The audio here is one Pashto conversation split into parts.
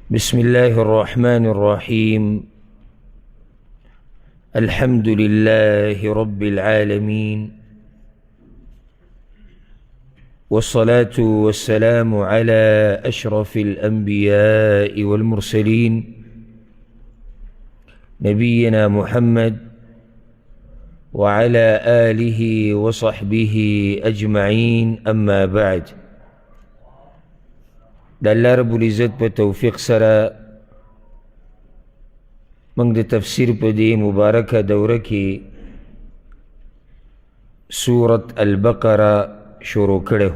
بسم الله الرحمن الرحيم. الحمد لله رب العالمين، والصلاة والسلام على أشرف الأنبياء والمرسلين، نبينا محمد وعلى آله وصحبه أجمعين، أما بعد. د الله رب العزت په توفیق سره موږ د تفسیر په دې مبارکه دوره کې سورة البقره شروع کړو.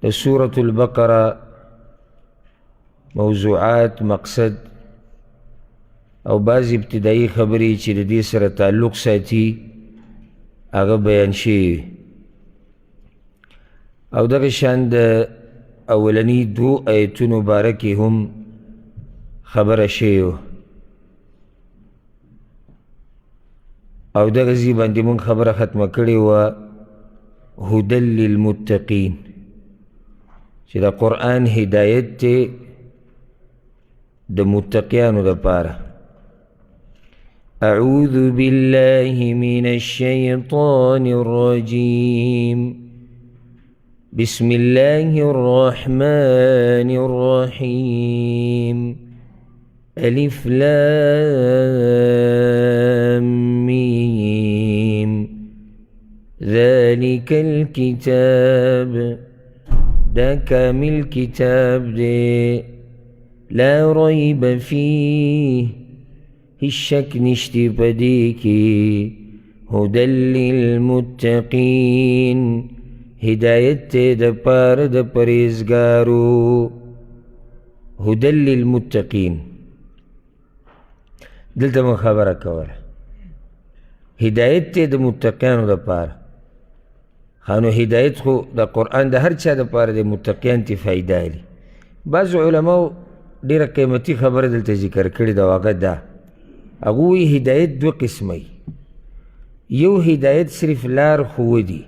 د سورة البقره موضوعات، مقصد او بعض ابتدایي خبرې چې د دې سره تعلق ساتي هغه بیان شوي. او دغه شان د اولني دوو ایتونو باره کې هم خبره شوې وه. او دغه ځای باندې موږ خبره ختمه کړې وه، هدى للمتقین، چې د قرآن هدایت دی د متقیانو دپاره. أعوذ بالله من الشيطان الرجيم. بسم الله الرحمن الرحيم. ألف لام ميم. ذلك الكتاب، دا کامل کتاب دی، لا ریب فيه، هیڅ شک نشتی په دې کې، هدى للمتقین، هدایت دی د پاره د پرهېزګارو. هدى للمتقین، دلته موږ خبره کوله، هدایت دی د متقیانو دپاره. خانو هدایت خو د قرآن د هر چا دپاره دی، متقیان ته فایده لري. بعض علماو ډېره قیمتي خبره دلته ذکر کړې ده، هغه دا هغوی هدایت دوه قسمه. یو هدایت صرف لار ښودي،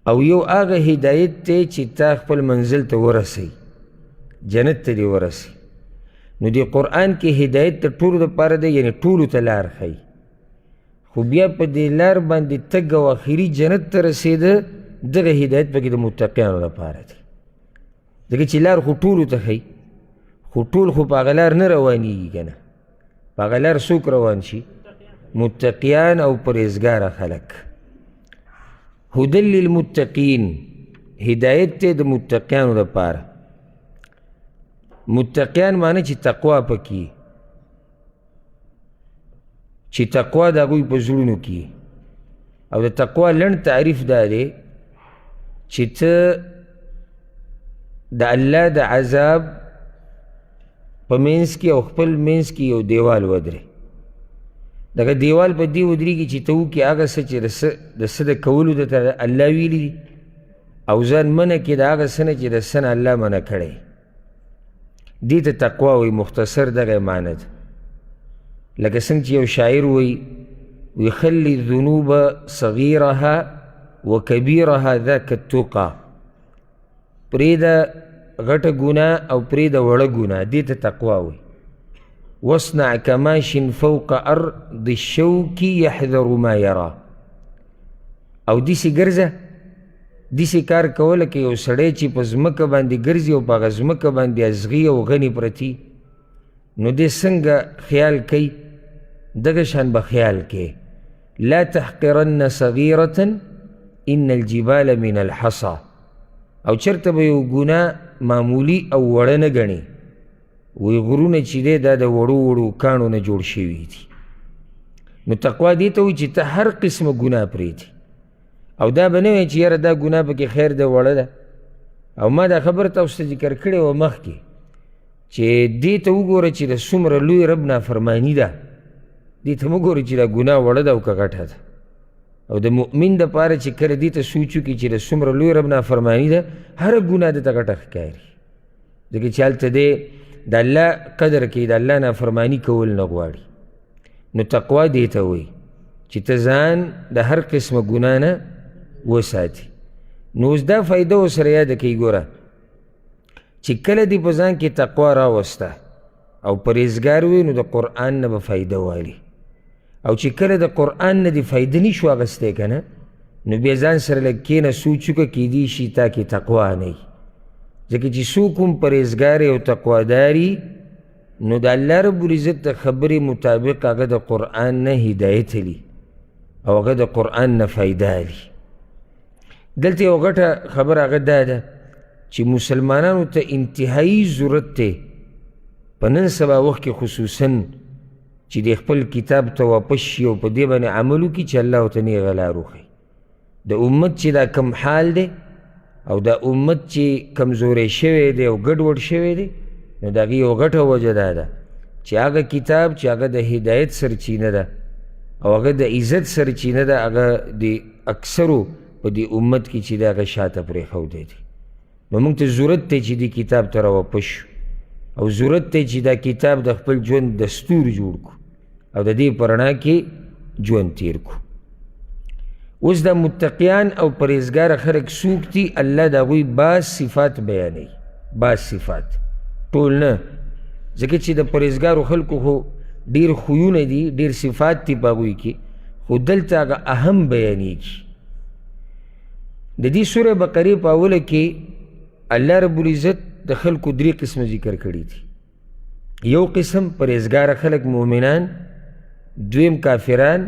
او یو هغه هدایت دی چې تا خپل منزل ته ورسوي، جنت ته دې ورسوي. نو د قرآن کې هدایت د ټولو دپاره دی، یعنې ټولو ته لار ښیي، خو بیا په دې لار باندې تګ او اخري جنت ته رسېده، دغه هدایت پکې د متقیانو دپاره دی. ځکه چې لار خو ټولو ته ښیي، خو ټول خو په هغه لار نه روانېږي که نه. په هغه لار څوک روان شي؟ متقیان او پرهېزګاره خلک. هدى للمتقین، هدایت دی د متقیانو دپاره. متقیان معنی چې تقوا پکې، چې تقوا د هغوی په زړونو کې. او د تقوا لنډ تعریف دا دی چې ته د الله د عذاب په منځ کې او خپل منځ کې یو دیوال ودرې. دغه دیوال په دې ودرېږي چې ته وکړې هغه څه چې د څه د کولو درته الله ویلي دي، او ځان منع کړې د هغه څه نه چې د څه نه الله منع کړی. دې ته تقوا وایي، مختصر دغه معنی ده. لکه څنګه چې یو شاعر وایي، ویخلي الذنوب صغیرها وکبیرها ذاک التقى، پرېږده غټه ګناه او پرېږده وړه ګناه، دې ته تقوا وایي. واصنع کماش فوق ارض الشوک یحذر ما یرا، او داسې ګرځه، داسې کار کوه لکه یو سړی چې په ځمکه باندې ګرځي او په هغه ځمکه باندې ازغي او غني پرتي، نو دی څنګه خیال کوي دغه شان به خیال کوي. لا تحقرن صغیرة ان الجبال من الحصى، او چېرته به یو ګناه معمولي او وړه نه ګڼي، وایي غرونه چې دی دا د وړو وړو کاڼو نه جوړ شوي دي. نو تقوا دې ته وایي چې ته هر قسمه ګناه پرېږدي، او دا به نه وایي چې یاره دا ګناه پکې خیر ده وړه ده. او ما دا خبره تاسو ته ذکر کړې وه مخکې چې دې ته وګوره چې د څومره لوی رب نافرماني ده، دې ته مه ګوره چې دا ګناه وړه ده او که غټه ده. او د مؤمن دپاره چې کله دې ته سوچ وکړي چې د څومره لوی رب نافرماني ده، هره ګناه ده ته غټه ښکاري، ځکه چې هلته دی د الله قدر کوي، د الله نافرماني کول نه غواړي. نو تقوا دې ته وایي چې ته ځان د هر قسمه ګناه نه وساتي. نو اوس دا فایده ورسره یاده کوي، ګوره چې کله دې په ځان کې تقوا راوسته او پرهېزګار وي، نو د قرآن نه به فایده والي. او چې کله د قرآن نه دې فایده نشو اخیستی که نه، نو بیا ځان سره لږ کښېنه، سوچ وکړه، کیدی شي تا کې تقوا نه وي. ځکه چې څوک هم پرهېزګار او تقواداري، نو د الله رب العزت د خبرې مطابق هغه د قرآن نه هدایت لي او هغه د قرآن نه فایده لي. دلته یو غټه خبره هغه دا ده چې مسلمانانو ته انتهایی ضرورت دی په نن سبا وخت کې خصوصا چې د خپل کتاب ته واپس شي او په دې باندې عمل وکړي چې الله ورته نیغه لار وښیي. د امت چې دا کم حال دی او دا امت چې کمزوری شوی دی او ګډوډ شوی دی، نو د هغې یوه غټه وجه دا ده چې هغه کتاب چې هغه د هدایت سرچینه ده او هغه د عزت سرچینه ده، هغه د اکثرو په دې امت کې چې د هغه شاته پرېښودی دی. نو موږ ته ضرورت دی چې دې کتاب ته راواپس شو او ضرورت دی چې دا کتاب د خپل ژوند دستور جوړ کړو او د دې په رڼا کې ژوند تیر کړو. اوس دا متقیان او پرهېزګاره خلک څوک دي؟ الله د هغوی بعض صفات بیانوي، بعض صفات، ټول نه، ځکه چې د پرهېزګارو خلکو خو ډېر خویونه دي، ډېر صفات دي په هغوی کې، خو دلته هغه اهم بیانېږي. د دې سورې بقرې په اوله کې الله رب العزت د خلکو درې قسمه ذکر کړي دي. یو قسم پرهېزګاره خلک مؤمنان، دویم کافران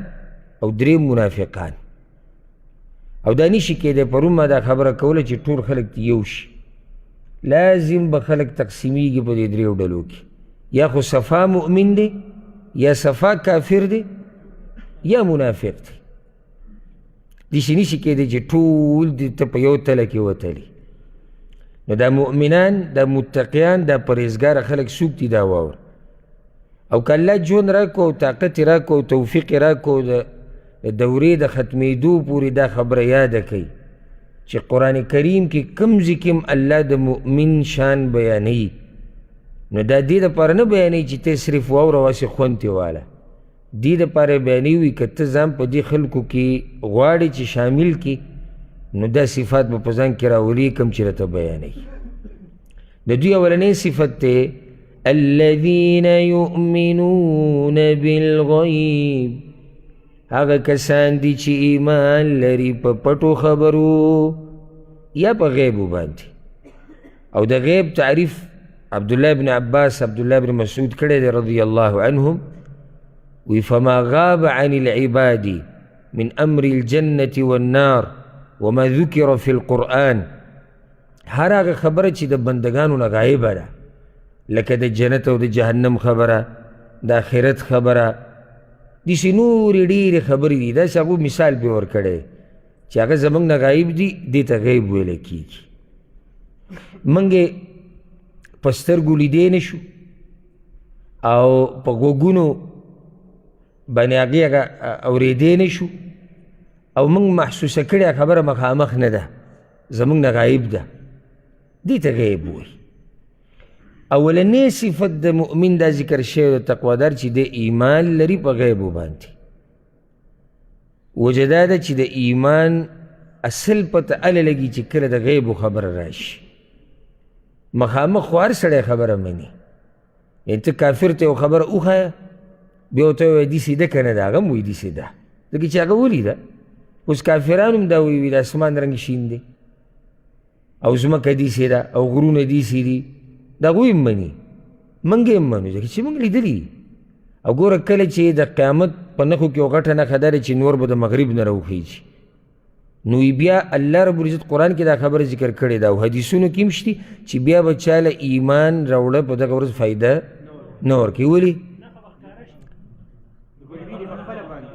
او دریم منافقان. او دا نشي کېدی، پرون ما دا خبره کوله چې ټول خلک دې یو شي، لازم به خلک تقسیمیږي په دې دریو ډلو کې، یا خو صفا مؤمن دی، یا صفا کافر دی، یا منافق دی. داسې نشي کېدی چې ټول دې ته په یو تله کې وتلي. نو دا مؤمنان، دا متقیان، دا پرهېزګاره خلک څوک دي دا واوره. او که الله ژوند راکړو او طاقت یې راکړو او توفیق یې راکړو، د دورې د ختمېدو پورې دا خبره یاده کړئ چې قرآن کریم کې کوم ځای کې هم الله د مؤمن شان بیانوي، نو دا دې دپاره نه بیانوي چې ته صرف واوره او هسې خوند ترې واله، دې دپاره یې بیانوي که ته ځان په دې خلکو کې غواړې چې شامل کړي، نو دا صفات به په ځان کې راولي کوم چې راته بیانوي. د دوی اولنی صفت دی الذین یؤمنون بالغیب، هغه کسان دي چې ایمان لري په پټو خبرو یا په غیبو باندې. او د غیب تعریف عبدالله بن عباس، عبدالله بن مسعود کړی دی رضی الله عنهم، وی فما غاب عن العباد من امر الجنة والنار وما ذکر فی القرآن، هر هغه خبره چې د بندګانو نه غایبه ده، لکه د جنت او د جهنم خبره، د آخرت خبره، داسې نورې ډېرې خبرې دي. داسې هغو مثال پرې ورکړی چې هغه زموږ نه غایب دي، دې ته غیب ویلی کېږي. موږ یې په سترګو لیدی نه شو او په غوږونو باندې هغې هغه اورېدی نه شو، او موږ محسوسه کړې خبره مخامخ نه ده، زموږ نه غایب ده، دې ته غیب وایي. اولنی صفت د مؤمن دا ذکر شوی د تقوادار چې د ایمان لري په غیبو باندې. وجه دا ده چې د ایمان اصل پته هله لګي چې کله د غیبو خبره راشي. مخامخ خو هر سړی خبره مني، یعنې ته کافر ته یو خبره وښیه، بیا ورته ووایه داسې ده که نه ده، هغه هم وایي داسې ده، ځکه چې هغه ولیده. اوس کافران هم دا وایي د اسمان رنګ شین دی او ځمکه داسې ده او غرونه داسې دي، دا هغوی هم مني، موږ یې هم منو، ځکه چې موږ لیدلي دي. او ګوره کله چې د قیامت په نښو کې یو غټه نښه دا ده چې نور به د مغرب نه راوخیږي، نو بیا الله رب العزت قرآن کې دا خبره ذکر کړې ده او حدیثونو کې هم شته چې بیا به چا له ایمان راوړه په دغه ورځ فایده نه ورکوي. ولې؟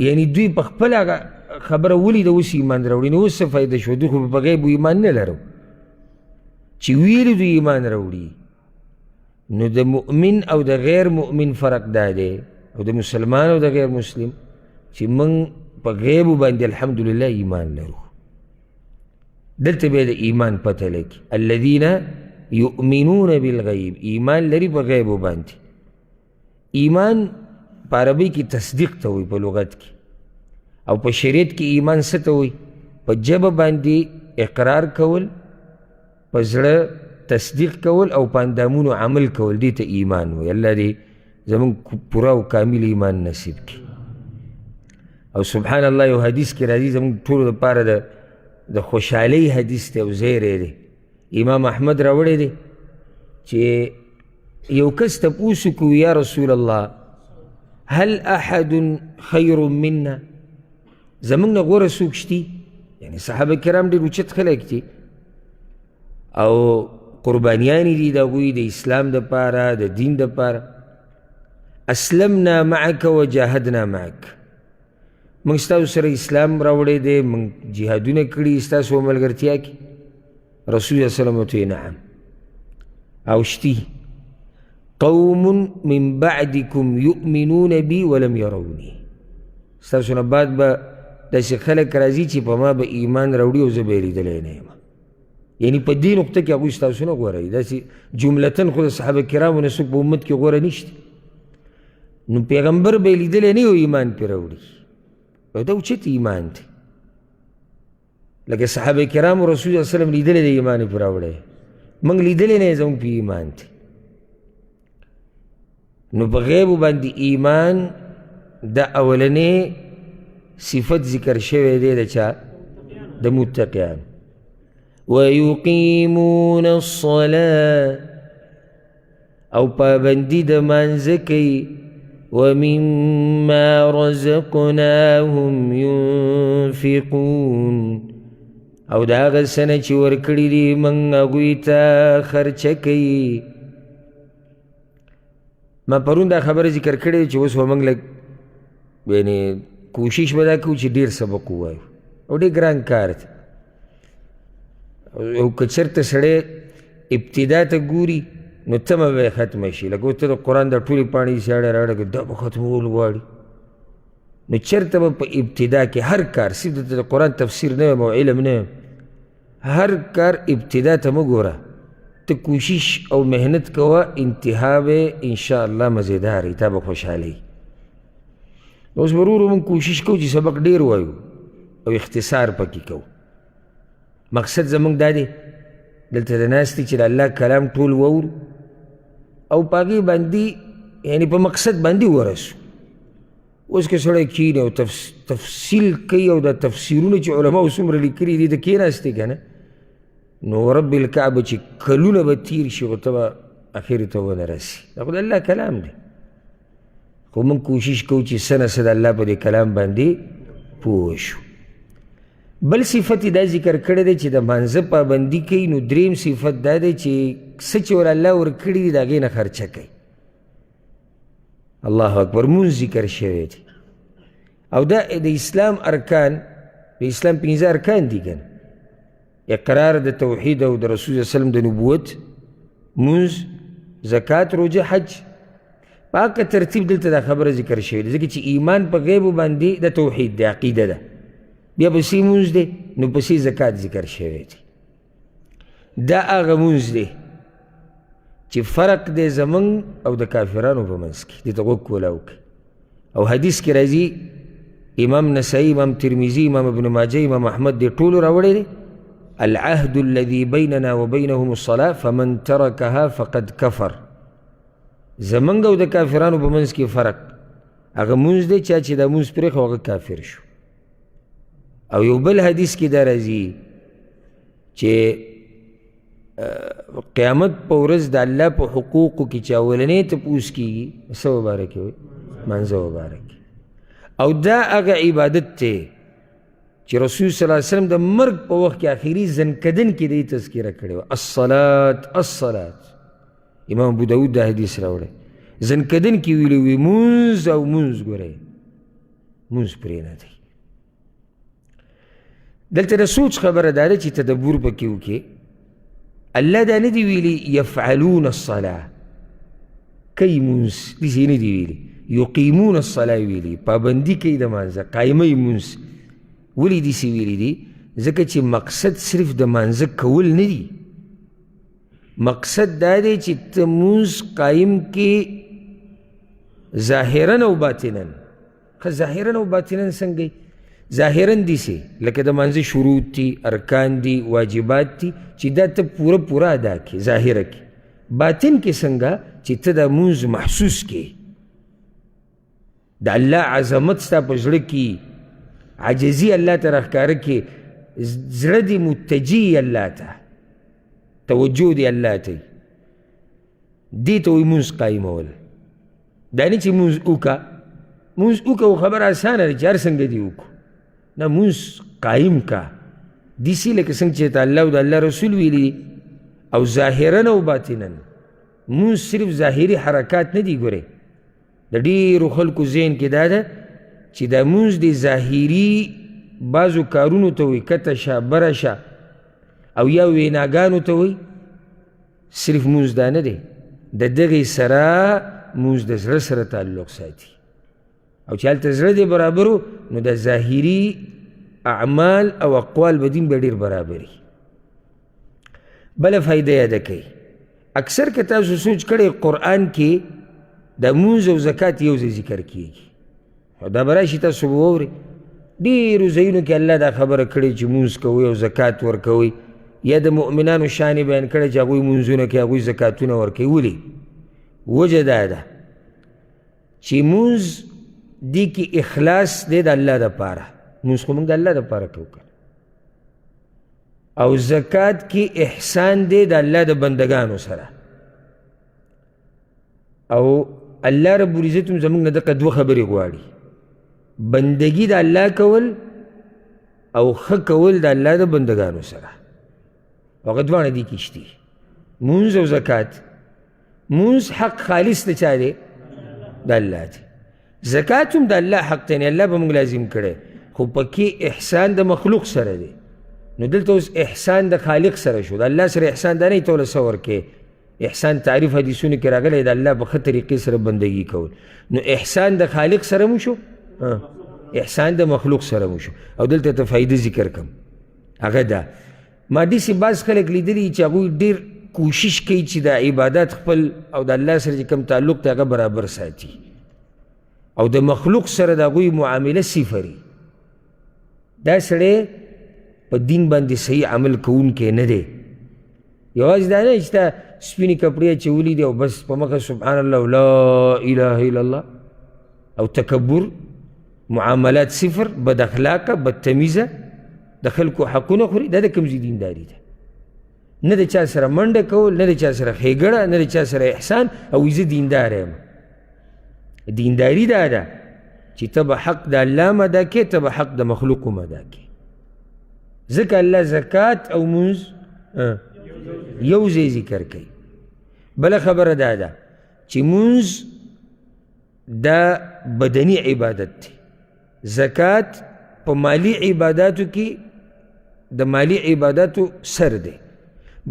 یعنی دوی په خپله هغه خبره ولیده اوس ایمان راوړي، نو اوس څه فایده شوه؟ دوی خو په غیبو ایمان نه لرو چې ویلي دوی ایمان راوړي. نو د مؤمن او د غیر مؤمن فرق دا دی، او د مسلمان او د غیر مسلم، چې موږ په غیبو باندې الحمدلله ایمان لرو. دلته بیا د ایمان پته لګي، الذین یؤمنون بالغیب، ایمان لري په غیبو باندې. ایمان په عربۍ کې تصدیق ته وایي په لغت کې، او په شریعت کې ایمان څه ته وایي؟ په ژبه باندې اقرار کول، په زړه تصدیق کول او په اندامونو عمل کول، دې ته ایمان وایي. الله دې زموږ پوره او کامل ایمان نصیب کړي. او سبحان الله یو حدیث کې راځي زموږ ټولو دپاره د خوشحالۍ حدیث دی او زیری دی. امام احمد راوړی دی چې یو کس تپوس وکړو، یا رسول الله هل احد خیر منا، زموږ نه غوره څوک شتي؟ یعنې صحابه کرام ډېر اوچت خلک دي او قربانیانې دي د هغوی د اسلام دپاره، د دین دپاره. اسلمنا معک وجاهدنا معک، موږ ستاسو سره اسلام راوړی دی، موږ جهادونه کړي ستاسو په ملګرتیا کې. رسول الله صلی الله علیه وسلم ورته ویې نعم، او شتي قوم من بعدکم یؤمنون بی ولم یروني، ستاسو نه بعد به داسې خلک راځي چې په ما به ایمان راوړي او زه به یې لیدلی نه یم. یعنی په دې نقطه کې هغوی ستاسو نه غوره دي. داسې جملتاً خو د صحابه کرامو نه څوک په امت کې غوره نشته، نو پیغمبر به یې لیدلی نه او ایمان پرې راوړي، او دا اوچت ایمان دی. لکه صحابه کرامو رسول الله صلی الله علیه وسلم لیدلی دی، ایمان یې پرې راوړی، موږ لیدلی نه، زموږ پرې ایمان دی. نو په غیبو باندې ایمان د اولنې صفت ذکر شوی دی د چا؟ د متقیان. ویقیمون الصلاة، او پابندي د مانځه کوي. ومما رزقناهم ينفقون، او د هغه څه نه چې ورکړي دي موږ هغوی ته خرچه کوي. ما پرون دا خبره ذکر کړې چې اوس به موږ لږ یعنې کوشش به دا کوو چې ډېر سبق ووایو، او ډېر ګران کار دی. او که چېرته سړی ابتدا ته ګوري نو تمه به یې ختمه شي، لکه اوس ته د قرآن دا ټولې پاڼې داسې اړه راړه که دا به ختمول غواړي، نو چېرته به په ابتدا کې هر کار، صرف د قرآن تفسیر نه یم او علم نه یم، هر کار ابتدا ته مه ګوره، ته کوشش او محنت کوه، انتها به انشاءالله مزیدار وي، تا به خوشحاله وي. اوس به ورو موږ کوشش کوو چې سبق ډېر وایو او اختصار پکې کوو. مقصد زموږ دا دی دلته د ناستې چې د الله کلام ټول واورو او په هغې باندې یعنې په مقصد باندې ورسو. اوس که سړی کښېني او تفصیل کوي او دا تفسیرونه چې علماو څومره لیکلي دي ته کښېناستې که نه، نو رب الکعبه چې کلونه به تیر شي خو ته به اخرې ته ونه رسي. دا خو د الله کلام دی، خو موږ کوشش کوو چې څه نه څه د الله په دې کلام باندې پوه شو. بل صفت یې دا ذکر کړی دی چې د مانځه پابندي کوي، نو دریم صفت دا دی چې څه چې ور الله ورکړي دي د هغې نه خرچه کوي. الله اکبر، مونځ ذکر شوی دی. او دا د اسلام ارکان، د اسلام پنځه ارکان دي که نه، اقرار د توحید او د رسول الله وسلم د نبوت، مونځ، زکات، روژه، حج. په هغه ترتیب دلته دا خبره ذکر شوې ده، ځکه چې ایمان په غیبو باندې د توحید دی، عقیده ده، بیا پسې مونځ دی، نو پسې زکات ذکر شوی دی. دا هغه مونځ دی چې فرق دی زمونږ او د کافرانو په منځ کې، دې ته غوږ کولاو کړئ. او حدیث کې راځي، امام نسائی، امام ترمذي، امام ابن ماجه، امام احمد دې ټولو راوړی دی، العهد الذي بيننا وبينهم الصلاة فمن تركها فقد كفر. زمونږ او د کافرانو په منځ کې فرق هغه مونځ دی، چا چې دا مونځ پرېښود هغه کافر شو. او یو بل حدیث کې دا راځي چې قیامت په ورځ د الله په حقوقو کې چې اولنی تپوس کېږي څه مبارک وي؟ مانځه مبارک. او دا هغه عبادت دی چې رسول صلی الله علیه وسلم د مرګ په وخت کې آخري زنکدن کې دی تذکره کړې وه، الصلاة الصلاة. امام ابو داود دا حدیث راوړی، زنکدن کې ویلي وي مونځ او مونځ، ګورئ مونځ پرې نه دی. دلته د سوچ خبره دا ده چې تدبر پکې وکړي. الله دا نه دي ویلي یفعلون الصلاة، کوي مونځ، داسې نه دي ویلي، یقیمون الصلاة ویلي، پابندي کوي د مانځه، قایموي مونځ. ولې داسې ویلي دي؟ ځکه چې مقصد صرف د مانځه کول نه دي، مقصد دا دی چې ته مونځ قایم کې ظاهرا او باطنا. ښه ظاهرا او باطنا څنګه؟ ظاهرا داسې لکه د مانځه شروط دي، ارکان دي، واجبات دي، چې دا ته پوره پوره ادا کړې ظاهره کې. باطن کې څنګه چې ته دا مونځ محسوس کړې، د الله عظمت ستا په زړه کې، عاجزي الله ته راښکاره کړې، زړه دې متجي الله ته، توجه دې الله ته، دې ته وایي مونځ قایمول. دا نه چې مونځ وکړه، مونځ وکړه خو خبره اسانه ده چې هر څنګه دې وکړو، نه، مونځ قایم که داسې لکه څنګه چې ته الله او د الله رسول ویلي دي، او ظاهرا او باطنا. مونځ صرف ظاهري حرکات نه دي. ګورې د ډېرو خلکو ذهن کې دا ده چې دا مونځ د ظاهري بعضو کارونو ته وایي، کته شه بره شه، او یا ویناګانو ته وایي. صرف مونځ دا نه دی، د دغې سره مونځ د زړه سره تعلق ساتي، او چې هلته زړه دې برابرو نو د ظاهري اعمال او اقوال به دین به ډېر برابر وي. بله فایده یاده کوي، اکثر که تاسو سوچ کړئ قرآن کې د مونځ او زکات یو ځای ذکر کیږي، او دا به راشي تاسو به واورئ ډېرو ځایونو کې الله دا خبره کړې چې مونځ کوئ او زکات ورکوئ، یا د مؤمنانو شان یې بیان کړی چې هغوی مونځونه کوي، هغوی زکاتونه ورکوي. ولې؟ وجه دا ده چې مونځ دې کې اخلاص دی د الله دپاره، مونځ خو مونږ د الله دپاره کوو که، او زکات کې احسان دی د الله د بندګانو سره، او الله رب العزت هم زموږ نه دقه دوه خبرې غواړي، بندګي د الله کول او ښه کول د الله د بندګانو سره. هغه دواړه دې کې شتي، مونځ او زکات. مونځ حق خالص د چا دی؟ د الله دی. زکات هم د الله حق دی، الله به موږ لازم کړی، خو پکې احسان د مخلوق سره دی. نو دلته اوس احسان د خالق سره شو، د الله سره احسان دا نه ته له څه ورکې، احسان تعریف حدیثونو کې راغلی د الله په ښه طریقې سره بندګي کول. نو احسان د خالق سره مو شو، احسان د مخلوق سره مو شو. او دلته ته فایده ذکر کم، هغه دا ما داسې بعض خلک لیدلي چې هغوی ډېر کوشش کوي چې د عبادت خپل او د الله سره چې کوم تعلق دی هغه برابر ساتي، او د مخلوق سره د هغوی معامله صفري. دا سړی په دین باندې صحیح عمل کوونکی نه دی. یوازې دا نه چې تا سپینې کپړې اچولي دي او بس په مخه سبحان الله لا اله الا الله او تکبر، معاملات صفر، بد اخلاقه، بدتمیزه، د خلکو حقونه خوري، دا د کوم ځای دینداري ده؟ نه د چا سره منډه کول، نه د چا سره ښېګڼه، نه د چا سره احسان، او زه دیندار یم. دینداري دا ده چې ته به حق د الله هم ادا کړې، ته به حق د مخلوق هم ادا کړې. ځکه الله زکات او مونځ یو ځای ذکر کوي. بله خبره دا ده چې مونځ دا بدني عبادت دی، زکات په مالي عباداتو کې د مالي عباداتو سر دی.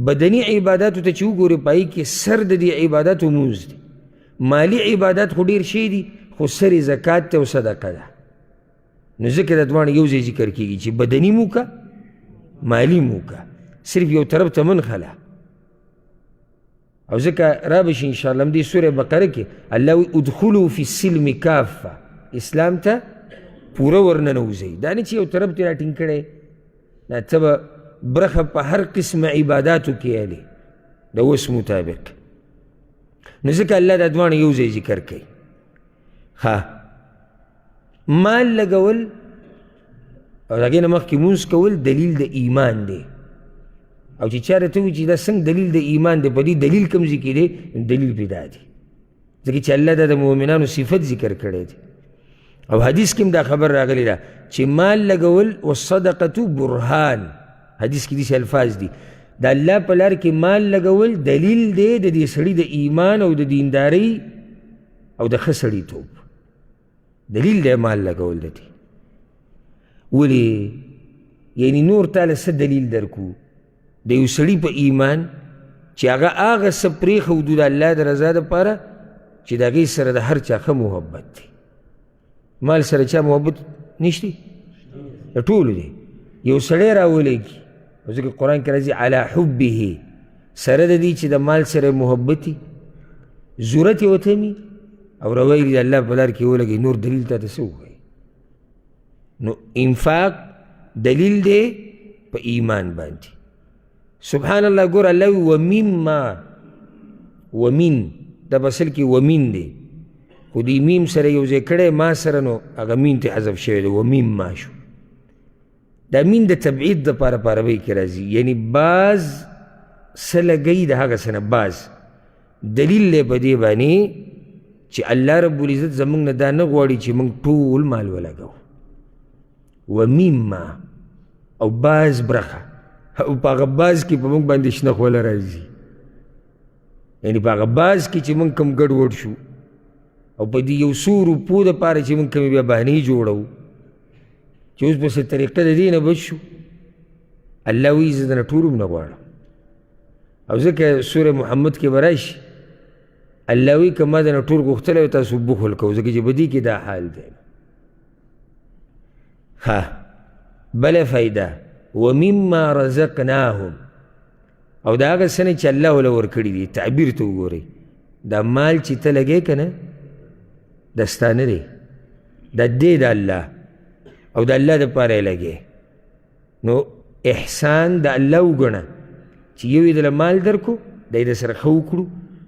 بدني عباداتو ته چې وګورې په هغې کې سر د دې عباداتو مونځ دی. مالي عبادات خو ډېر شی دي، خو سر یې زکات دی او صدقه ده. نو ځکه دا دواړه یو ځای ذکر کېږي چې بدني مو که مالي مو که، صرف یو طرف ته منخله. او ځکه را به شي انشاءالله همدې سورې بقره کې الله وایي ادخلو فی السلم کافه، اسلام ته پوره ورننوځئ. دا نه چې یو طرف ته راټینګ کړی، دا ته به برخه په هر قسم عباداتو کې الې د وس مطابق. نو ځکه الله دا دواړه یو ځای ذکر کوي. ښه، مال لګول او د هغې نه مخکې مونځ کول دلیل د ایمان دی. او چې چا راته ووایي چې دا څنګه دلیل د ایمان دی، په دې دلیل کوم ځای کې دی؟ دلیل پرې دا دی، ځکه چې الله دا د مؤمنانو صفت ذکر کړی دی. او حدیث کې هم دا خبر راغلې ده چې مال لګول والصدقة برهان، حدیث کې داسې الفاظ دي، د الله په لار کې مال لګول دلیل دی د دې سړي د ایمان او د دیندارۍ او د ښه سړیتوب دلیل دی مال لګول د دې. ولې؟ یعنی نور تاله څه دلیل درکو د یو سړي په ایمان چې هغه هغه څه پرېښودو د الله د رضا دپاره چې د هغې سره د هر چا ښه محبت دی. مال سره چا محبت نشتی؟ د ټولو دی. یو سړی راولېږي، ځکه قرآن کې راځي علی حبه، سره د دې چې د مال سره محبت وي، ضرورت یې ورته وي، او روایي د الله په لار کې ولګوي، نور دلیل تا ته څه ووایي؟ نو انفاق دلیل دی په ایمان باندې. سبحان الله، ګوره الله وایي ومما، ومن دا په اصل کې ومن دی، خو دې میم سره یو ځای کړی ما سره، نو هغه مین ته حذف شوی دی، ومما شو. دا مین د تبعید دپاره په عربۍ کې راځي، یعنی بعض څه لګوي د هغه څه نه بعض. دلیل دی په دې باندې چې الله رب العزت زموږ نه دا نه غواړي چې موږ ټول مال ولګوو. ومما او بعض برخه، او په هغه بعض کې په موږ باندې شنه خوله راځي، یعنی په هغه بعض کې چې موږ کوم ګډوډ شو، او په دې یو څو روپو دپاره چې موږ کومې بیا بهانې جوړوو چې اوس په څه طریقه د دې نه بچ شو، الله وایي زه درنه ټول هم نه غواړم. او ځکه سوره محمد کې به راشي، الله وایي که ما درنه ټول غوښتلی وای تاسو بخل کوو، ځکه چې په دې کې دا حال دی. ها، بله فایده، ومما رزقناهم، او د هغه څه نه چې الله وله ورکړي دي. تعبیر ته وګورئ، دا مال چې ته لګې که نه، دا ستا نه دی، دا دی د الله، او د الله دپاره یې لګې. نو احسان د الله وګڼه چې یو یې دله مال درکړو، دا یې د سره ښه وکړو،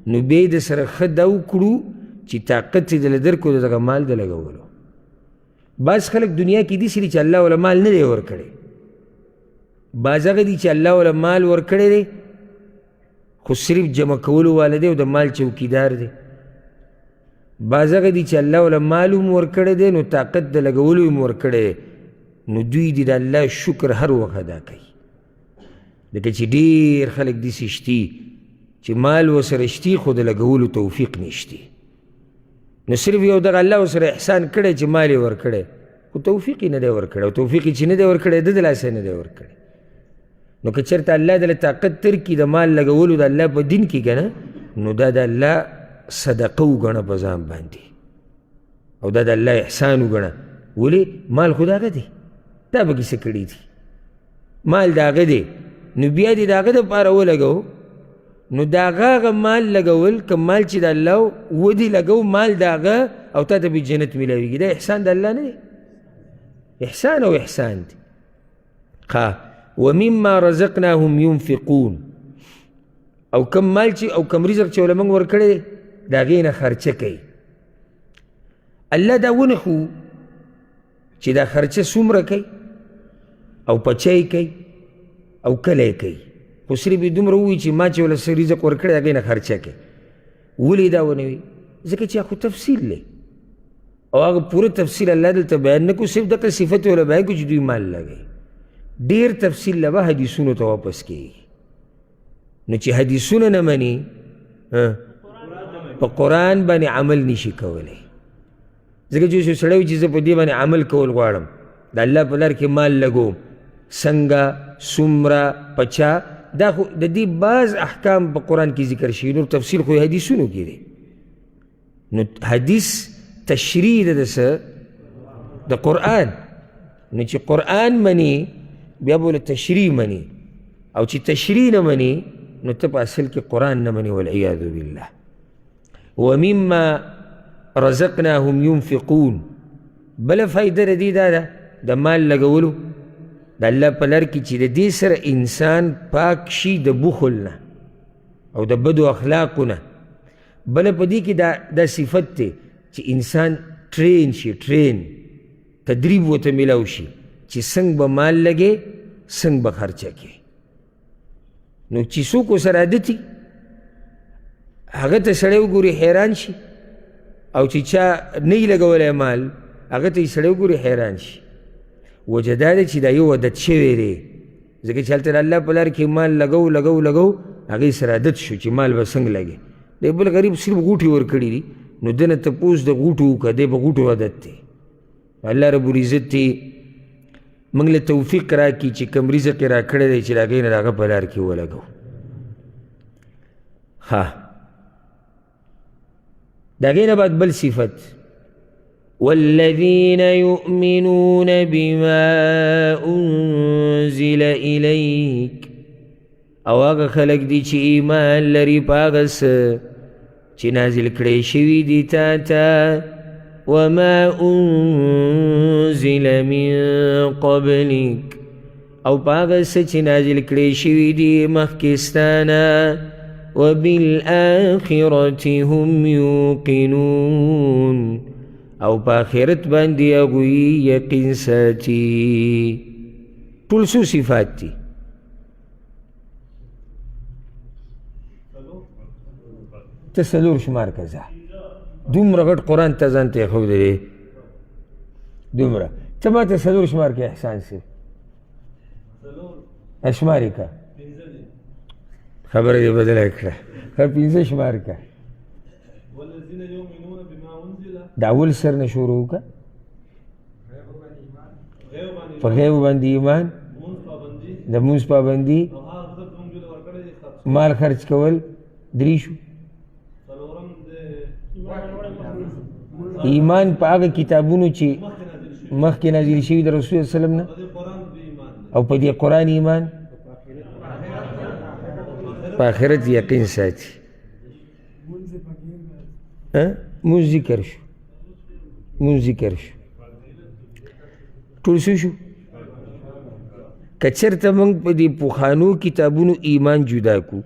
نو بیا یې د سره ښه دا وکړو چې طاقت یې دله درکړو د دغه مال د لګولو. بعض خلک دنیا کې داسې دي چې الله وله مال نه دی ورکړی، بعض هغه دي چې الله وله مال ورکړی دی خو صرف جمع کولو والا دی او د مال چوکیدار دی. بعض هغه دي چې الله وله مال هم ورکړی دی نو طاقت د لګولو هم ورکړی دی، نو دوی دي د الله شکر هر وخت ادا کوي. لکه چې ډېر خلک داسې شتي چې مال ورسره شتي خو د لګولو توفیق نشتي، نو صرف یو دغه الله ورسره احسان کړی چې مال یې ورکړی خو توفیق یې نه دی ورکړی، او توفیق یې چې نه دی ورکړی ده د لاسه یې نه دی ورکړی. نو که چېرته الله دله طاقت درکړي د مال لګولو د الله په دین کې که نه، نو دا د الله صدقه وګڼه په ځان باندې، او دا د الله احسان وګڼه. ولې؟ مال خو د هغه دی، تا پکې څه کړي دي، مال د هغه دی، نو بیا دې د هغه دپاره ولګو. نو د هغه هغه مال لګول، که مال چې د الله ودې لګو، مال د هغه او تا ته به جنت میلاویږي، دا احسان د الله نه دی، احسان او احسان دی. ومما رزقناهم ينفقون، او کم مال چې او کم رزق چې وله موږ ورکړی دی د هغې نه خرچه کوي. الله دا ونه ښو چې دا خرچه څومره کوي او په چا یې کوي او کله یې کوي، خو صرف یې دومره ووایي چې ما چې وله څه رزق ورکړی د هغې نه خرچه کوي. ولې دا ونه وي؟ ځکه چې خو تفصیل دی، او هغه پوره تفصیل الله دلته بیان نه کړو، صرف دغه صفت یې وله بیان کړو چې دوی مال لګوي. ډېر تفصیل له به حدیثونو ته واپس کېږي. نو چې حدیثونه نه مني په قرآن باندې عمل نشي کولی، ځکه چې یو سړی وي چې زه په دې باندې عمل کول غواړم، د الله په لار کې مال لګوم، څنګه، څومره، په چا، دا خو د دې بعض احکام په قرآن کې ذکر شوي، نور تفصیل خو یې حدیثونو کې دی. نو حدیث تشریح ده د څه؟ د قرآن. نو چې قرآن مني بیا به له تشریح مني، او چې تشریح نه مني نو ته په اصل کې قرآن نه مني، والعیاذ بالله. ومما رزقناهم ينفقون، بله فایده د دې دا ده د مال لګولو د الله په لار کې چې د دې سره انسان پاک شي د بخل نه او د بدو اخلاقو نه. بله په دې کې دا صفت دی چې انسان ټرین شي، ټرین تدریب ورته میلاو شي چې څنګه به مال لګې، څنګه به خرچه کې. نو چې څوک ورسره عادت وي هغه ته سړی وګوري حیران شي، او چې چا نه یي لګولی مال هغه ته یې سړی وګوري حیران شي. وجه دا ده چې دا یو عادت شوی دی، ځکه چې هلته د الله په لار کې مال لګو لګو لګو هغې سره عادت شو چې مال به څنګه لګې. دی بل غریب صرف غوټې ورکړي دي، نو ده نه تپوس د غوټو وکړه، دی په غوټو عادت دی. الله رب العزت دې موږ له توفیق راکړي چې کوم رزق یې راکړی دی چې د هغې نه د هغه په لار کې ولګو. ښه، د هغې نه بعد بل صفت، والذین یؤمنون بما انزل الیک، او هغه خلک دي چې ایمان لري په هغه څه چې نازل کړی شوي دي تا ته، وما انزل من قبلک، او په هغه څه چې نازل کړی شوي دي مخکې ستا نه. وبالآخرة هم یوقنون، او په آخرت باندې هغوی یقین ساتي. ټول څو صفات دي؟ ته څلور شمار که ځه، دومره غټ قرآن ته ځان ته ایښودلی، دومره ته ما ته څلور شمار کې احسان صاحب شمار یې که، خبره دې بدله کړه، ښه پنځه شمار که. د اول سر نه شروع وکړه، په غیب باندې ایمان، د مونځ پابندي، مال خرج کول، درې شو. ایمان په هغه کتابونو چې مخکې نازل شوي د رسول الله وسلم نه، او په دې قرآن ایمان، په آخرت یقین ساتي. مونځ ذکر شو، مونځ ذکر شو، ټول څه شو؟ که چېرته موږ په دې پخوانو کتابونو ایمان جدا کو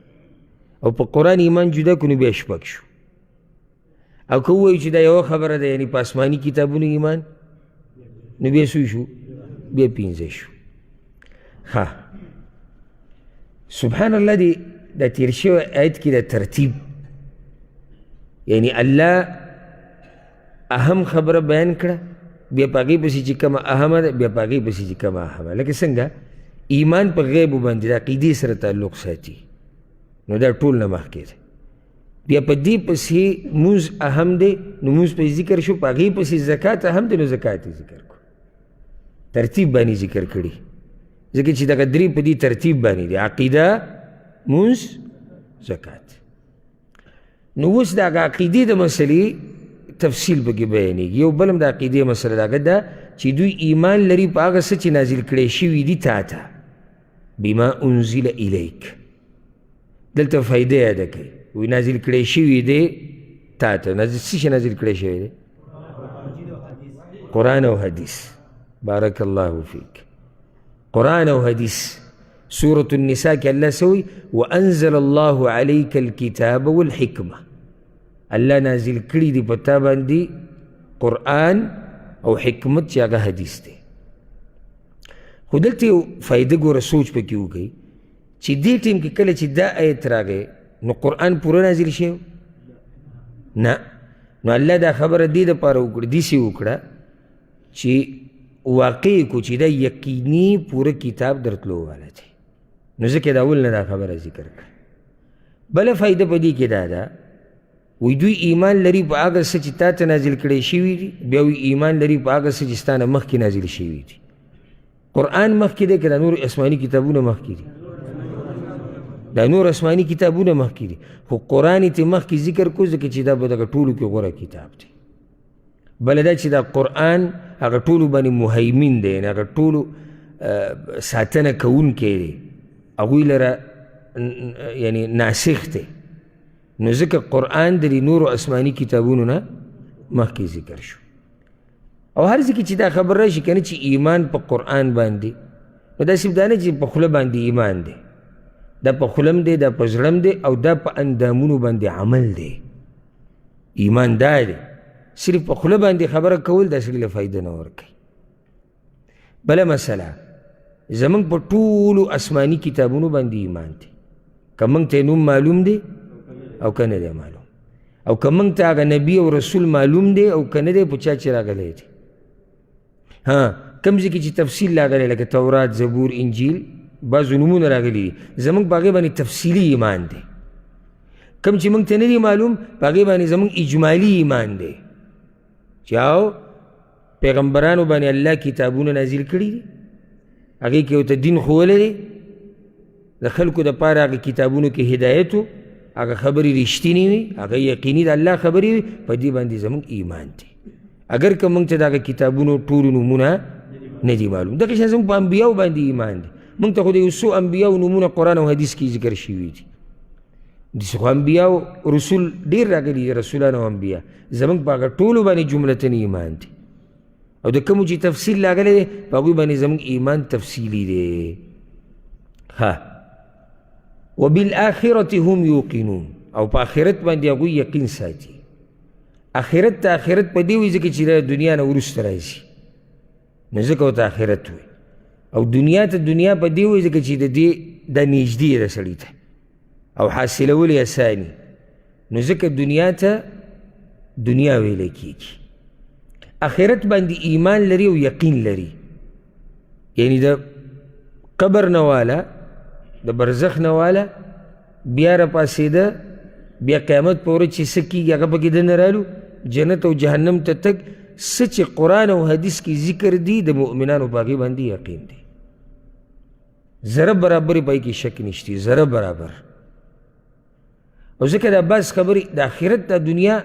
او په قرآن ایمان جدا کو، نو بیا شپږ شو. او که ووایو چې دا یوه خبره ده، یعنې په آسماني کتابونو ایمان، نو بیا څو شو؟ بیا پنځه شو. ښه، سبحان الله، دې دا تېر شوی آیت کې د ترتیب، یعنی الله اهم خبره بیان کړه، بیا په هغې پسې چې کومه اهمه ده، بیا په هغې پسې چې کومه اهمه. لکه څنګه ایمان په غیبو باندې د عقیدې سره تعلق ساتي، نو دا ټول نه مخکې دی. بیا په دې پسې مونځ اهم دی، نو مونځ پسې ذکر شو، په هغې پسې زکات اهم دی، نو زکات یې ذکر کړو. ترتیب باندې ذکر کړي، ځکه چې دغه درې په دې ترتیب باندې دی، عقیده، مونځ، زکات. نو اوس د هغه عقیدې د مسلې تفصیل پکې بیانېږي. یو بل هم د عقیدې مسله ده، هغه ده چې دوی ایمان لري په هغه څه چې نازل کړی شوي دي تا ته، بما انزل الیک. دلته فایده یاده کوي، وایي نازل کړی شوي دی تا ته. نازل څه شي نازل کړی شوی دی؟ قرآن او حدیث. بارک الله فیک. قرآن او حدیث. سورة النساء کې الله څه وایي؟ وأنزل الله عليك الكتاب والحکمة. الله نازل کړي دي په تا باندې قرآن او حکمت چې هغه حدیث دی. خو دلته یو فایده ګوره، سوچ پکې وکړئ چې دې ټیم کې کله چې دا آیت راغی، نو قرآن پوره نازل شوی نه، نو الله دا خبره دې دپاره وکړه، داسې وکړه چې واقع کو چې دا یقیني پوره کتاب درتلو والا دی، نو ځکه دا اول نه دا خبره ذکر کړه. بله فایده په دې کې دا ده، وایي دوی ایمان لري په هغه څه چې تا ته نازل کړی شوي دي، بیا وایي ایمان لري په هغه څه چې ستا نه مخکې نازل شوي دي. قرآن مخکې دی که دا نور آسماني کتابونه مخکې دي؟ دا نور آسماني کتابونه مخکې دي، خو قرآن یې ترې مخکې ذکر کړو ځکه چې دا په دغه ټولو کې غوره کتاب دی. بله دا چې دا قرآن هغه ټولو باندې مهیمن دی، یعنې هغه ټولو ساتنه کوونکی دی، هغوی لره یعنې ناسخ دی، نو ځکه قرآن د دې نورو آسماني کتابونو نه مخکې ذکر شو. او هر ځای کې چې دا خبر راشي که نه چې ایمان په قرآن باندې، نو داسې دا نه چې په خوله باندې ایمان دی، دا په خوله هم دی، دا په زړه هم دی، او دا په اندامونو باندې عمل دی. ایمان دا دی، صرف په خوله باندې خبره کول دا سړي له فایده نه ورکوي. بله مسله، زموږ په ټولو آسماني کتابونو باندې ایمان دی، که موږ ته یې نوم معلوم دی او که نه دی معلوم، او که موږ ته هغه نبي او رسول معلوم دی او که نه دی په چا چې راغلی دی. ها، کوم ځای کې چې تفصیل راغلی لکه تورات، زبور، انجیل، بعضو نومونه راغلي دي، زموږ په هغې باندې تفصیلي ایمان دی. کوم چې موږ ته نه دی معلوم په هغې باندې زموږ اجمالي ایمان دی، چې او پیغمبرانو باندې الله کتابونه نازل کړي دي، هغې کې ورته دین ښوولی دی، د خلکو دپاره هغه کتابونو کې هدایت و، هغه خبرې رښتینې وي، هغه یقیني د الله خبرې وي، په دې باندې زموږ ایمان دی. اگر که موږ ته د هغه کتابونو ټولو نومونه نه دي معلوم. دغه شان زموږ په انبیاو باندې ایمان دی، موږ ته خو د یو څو انبیاو نومونه قرآن او حدیث کې ذکر شوي دي. داسې خو انبیا او رسول ډېر راغلي دي، رسولان او انبیا، زموږ په هغه ټولو باندې جملتاً ایمان دی، او د کومو چې تفصیل راغلی دی په هغوی باندې زموږ ایمان تفصیلي دی. ها، وبالآخرة هم یوقنون، او په آخرت باندې هغوی یقین ساتي. آخرت ته آخرت په دې وایي ځکه چې دا دنیا نه وروسته راځي، نو ځکه ورته آخرت وایي، او دنیا ته دنیا په دې وایي ځکه چې د دې دا نږدې ده سړي ته او حاصلول یې اساني، نو ځکه دنیا ته دنیا ویلی کېږي. آخرت باندې ایمان لري او یقین لري، یعنی د قبر نه واله، د برزخ نه واله، بیا راپاڅېده، بیا قیامت په ورځ چې څه کېږي هغه پکې دننه رالو، جنت او جهنم ته تګ، څه چې قرآن او حدیث کې ذکر دي د مؤمنانو په هغې باندې یقین دی. ذره برابرې په هغې کې شک نشته، ذره برابر. او ځکه دا بعض خبرې د آخرت د دنیا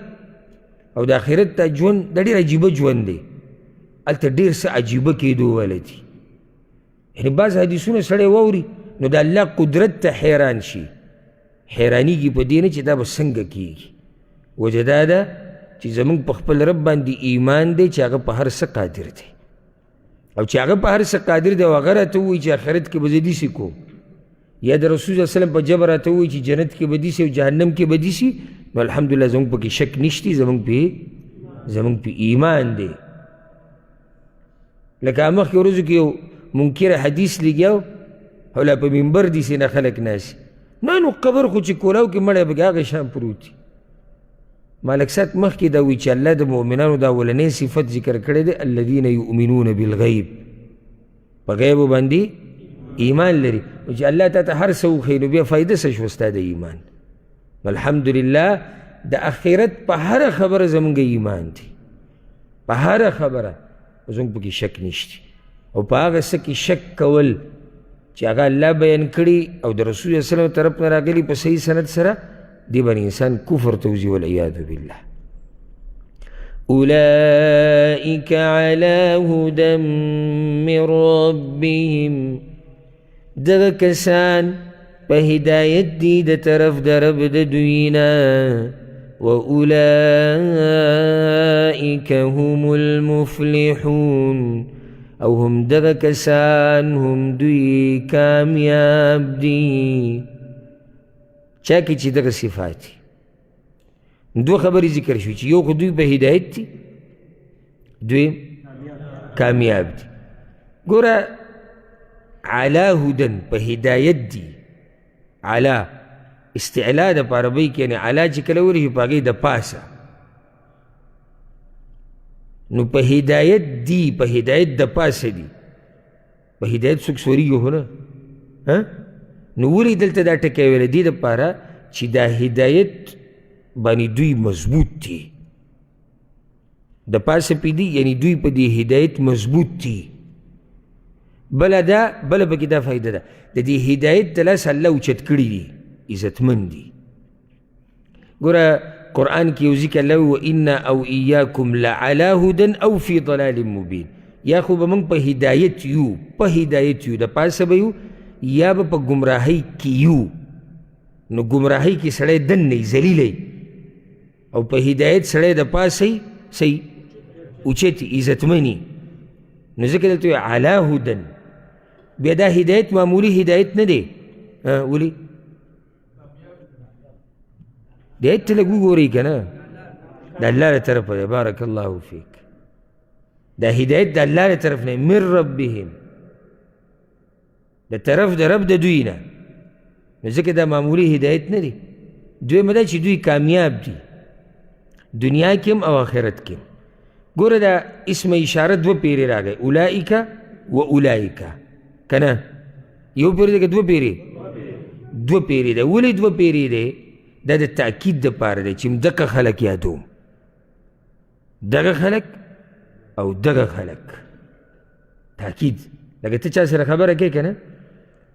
او د آخرت د ژوند دا ډېر عجیبه ژوند دی، هلته ډېر څه عجیبه کېدو واله دي. یعنې بعض حدیثونه سړی واوري نو د الله قدرت ته حیران شي، حیرانېږي په دې نه چې دا به څنګه کېږي. وجه دا ده چې زموږ په خپل رب باندې ایمان دی چې هغه په هر څه قادر دی، او چې هغه په هر څه قادر دی او هغه راته ووایي چې آخرت کې به زه داسې کوم، یا د رسول صلی الله علیه وسلم په ژبه راته ووایي چې جنت کې به داسې او جهنم کې به داسې، نو الحمدلله زموږ پکې شک نشتی، زموږ په ایمان دی. لکه مخکې ورځو کې یو منکر حدیث لګیا او لا په منبر داسې نه خلک ناست، نه نو قبر خو چې کولاو کې مړی پکې هغه شان پروت دی. مالک سات مخکې دا وایي چې الله د مؤمنانو دا اولنی صفت ذکر کړی دی، الذین یؤمنون بالغیب، په غیبو باندې ایمان لري. نو چې الله تا ته هر څه وښیي نو بیا فایده څه شوه ستا د ایمان؟ الحمدلله د آخرت په هره خبره زموږ ایمان دی، په هره خبره زموږ پکې شک نشته. او په هغه څه کې شک کول چې هغه الله بیان کړي او د رسول الله صلی الله علیه وسلم طرف نه راغلي په صحیح سند سره، دې باندې انسان کفر ته وځي والعیاذ بالله. أولئك على هدى من ربهم، دغه کسان په هدایت دي د طرف د رب د دوی نه، وأولئك هم المفلحون، او هم دغه کسان هم دوی کامیاب دي. چا کې چې دغه صفات دي، دوه خبرې ذکر شوې چې یو خو دوی په هدایت دي، دوی کامیاب دي. ګوره علی هدن په هدایت دي، علی استعلا د په عربۍ کې، یعنې علی چې کله ویل شي په هغې د پاسه، نو په هدایت دي، په هدایت د پاسه دي. په هدایت څوک سورېږي خو نه، نو ولې دلته دا ټکی ویلی؟ دې دپاره چې دا هدایت باندې دوی مضبوط دي، د پاسه پې دي، یعنې دوی په دې هدایت مضبوط دي. بله دا بله پکې دا فایده ده، د دې هدایت د لاسه الله اوچت کړي دي، عزتمن دي. ګوره قرآن کې یو ځای کې الله وایي وإنا أو إياكم لعلى هدى أو في ضلال مبين، یا خو به موږ په هدایت یو، په هدایت یو د پاسه به یو، یا به په ګمراهۍ کې یو. نو ګمراهۍ کې سړی دننه وي، ذلیل وي، او په هدایت سړی د پاسه وي، څه اوچت عزتمن وي. نو ځکه دلته وایي علی هدن، بیا دا هدایت معمولي هدایت نه دی. ولې دې آیت ته لږ وګورئ که نه، د الله له طرفه دی. بارک الله فیک. دا هدایت د الله له طرف نه، من ربهم، د طرف د رب د دوی نه. نو ځکه دا معمولي هدایت نه دی. دویمه دا چې دوی کامیاب دي دنیا کې هم او آخرت کې هم. ګوره دا اسم اشاره دوه پیرې راغی، اولئک و اولئک، که نه یو پیرې دی که دوه پیرې؟ دوه پیرې دی. ولې دوه پیرې دی؟ دا د تاکید دپاره دی چې دغه خلک یادوم، دغه خلک او دغه خلک. تاکید لکه ته چا سره خبره کوې که نه،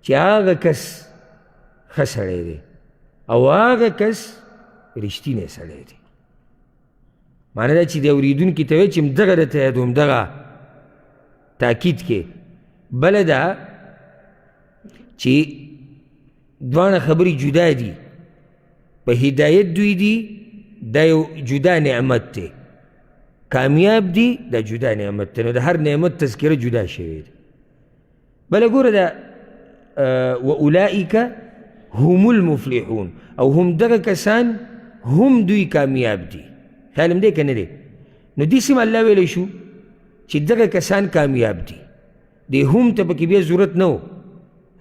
چې هغه کس ښه سړی دی او هغه کس رښتینی سړی دی. معنی دا چې د اورېدونکي ته وایي چې دغه درته یادوم، دغه تاکید کې. بله دا چې دواړه خبرې جدا دي. په هدایت دوی دي، دا یو جدا نعمت دی. کامیاب دي، دا جدا نعمت دی. نو د هر نعمت تذکره جدا شوې ده. بله ګوره دا واولئک هم المفلحون، او هم دغه کسان هم دوی کامیاب دي. خیال هم دی که نه دی؟ نو دې سیمه الله ویلی شو چې دغه کسان کامیاب دي. دې هم ته پکې بیا ضرورت نه و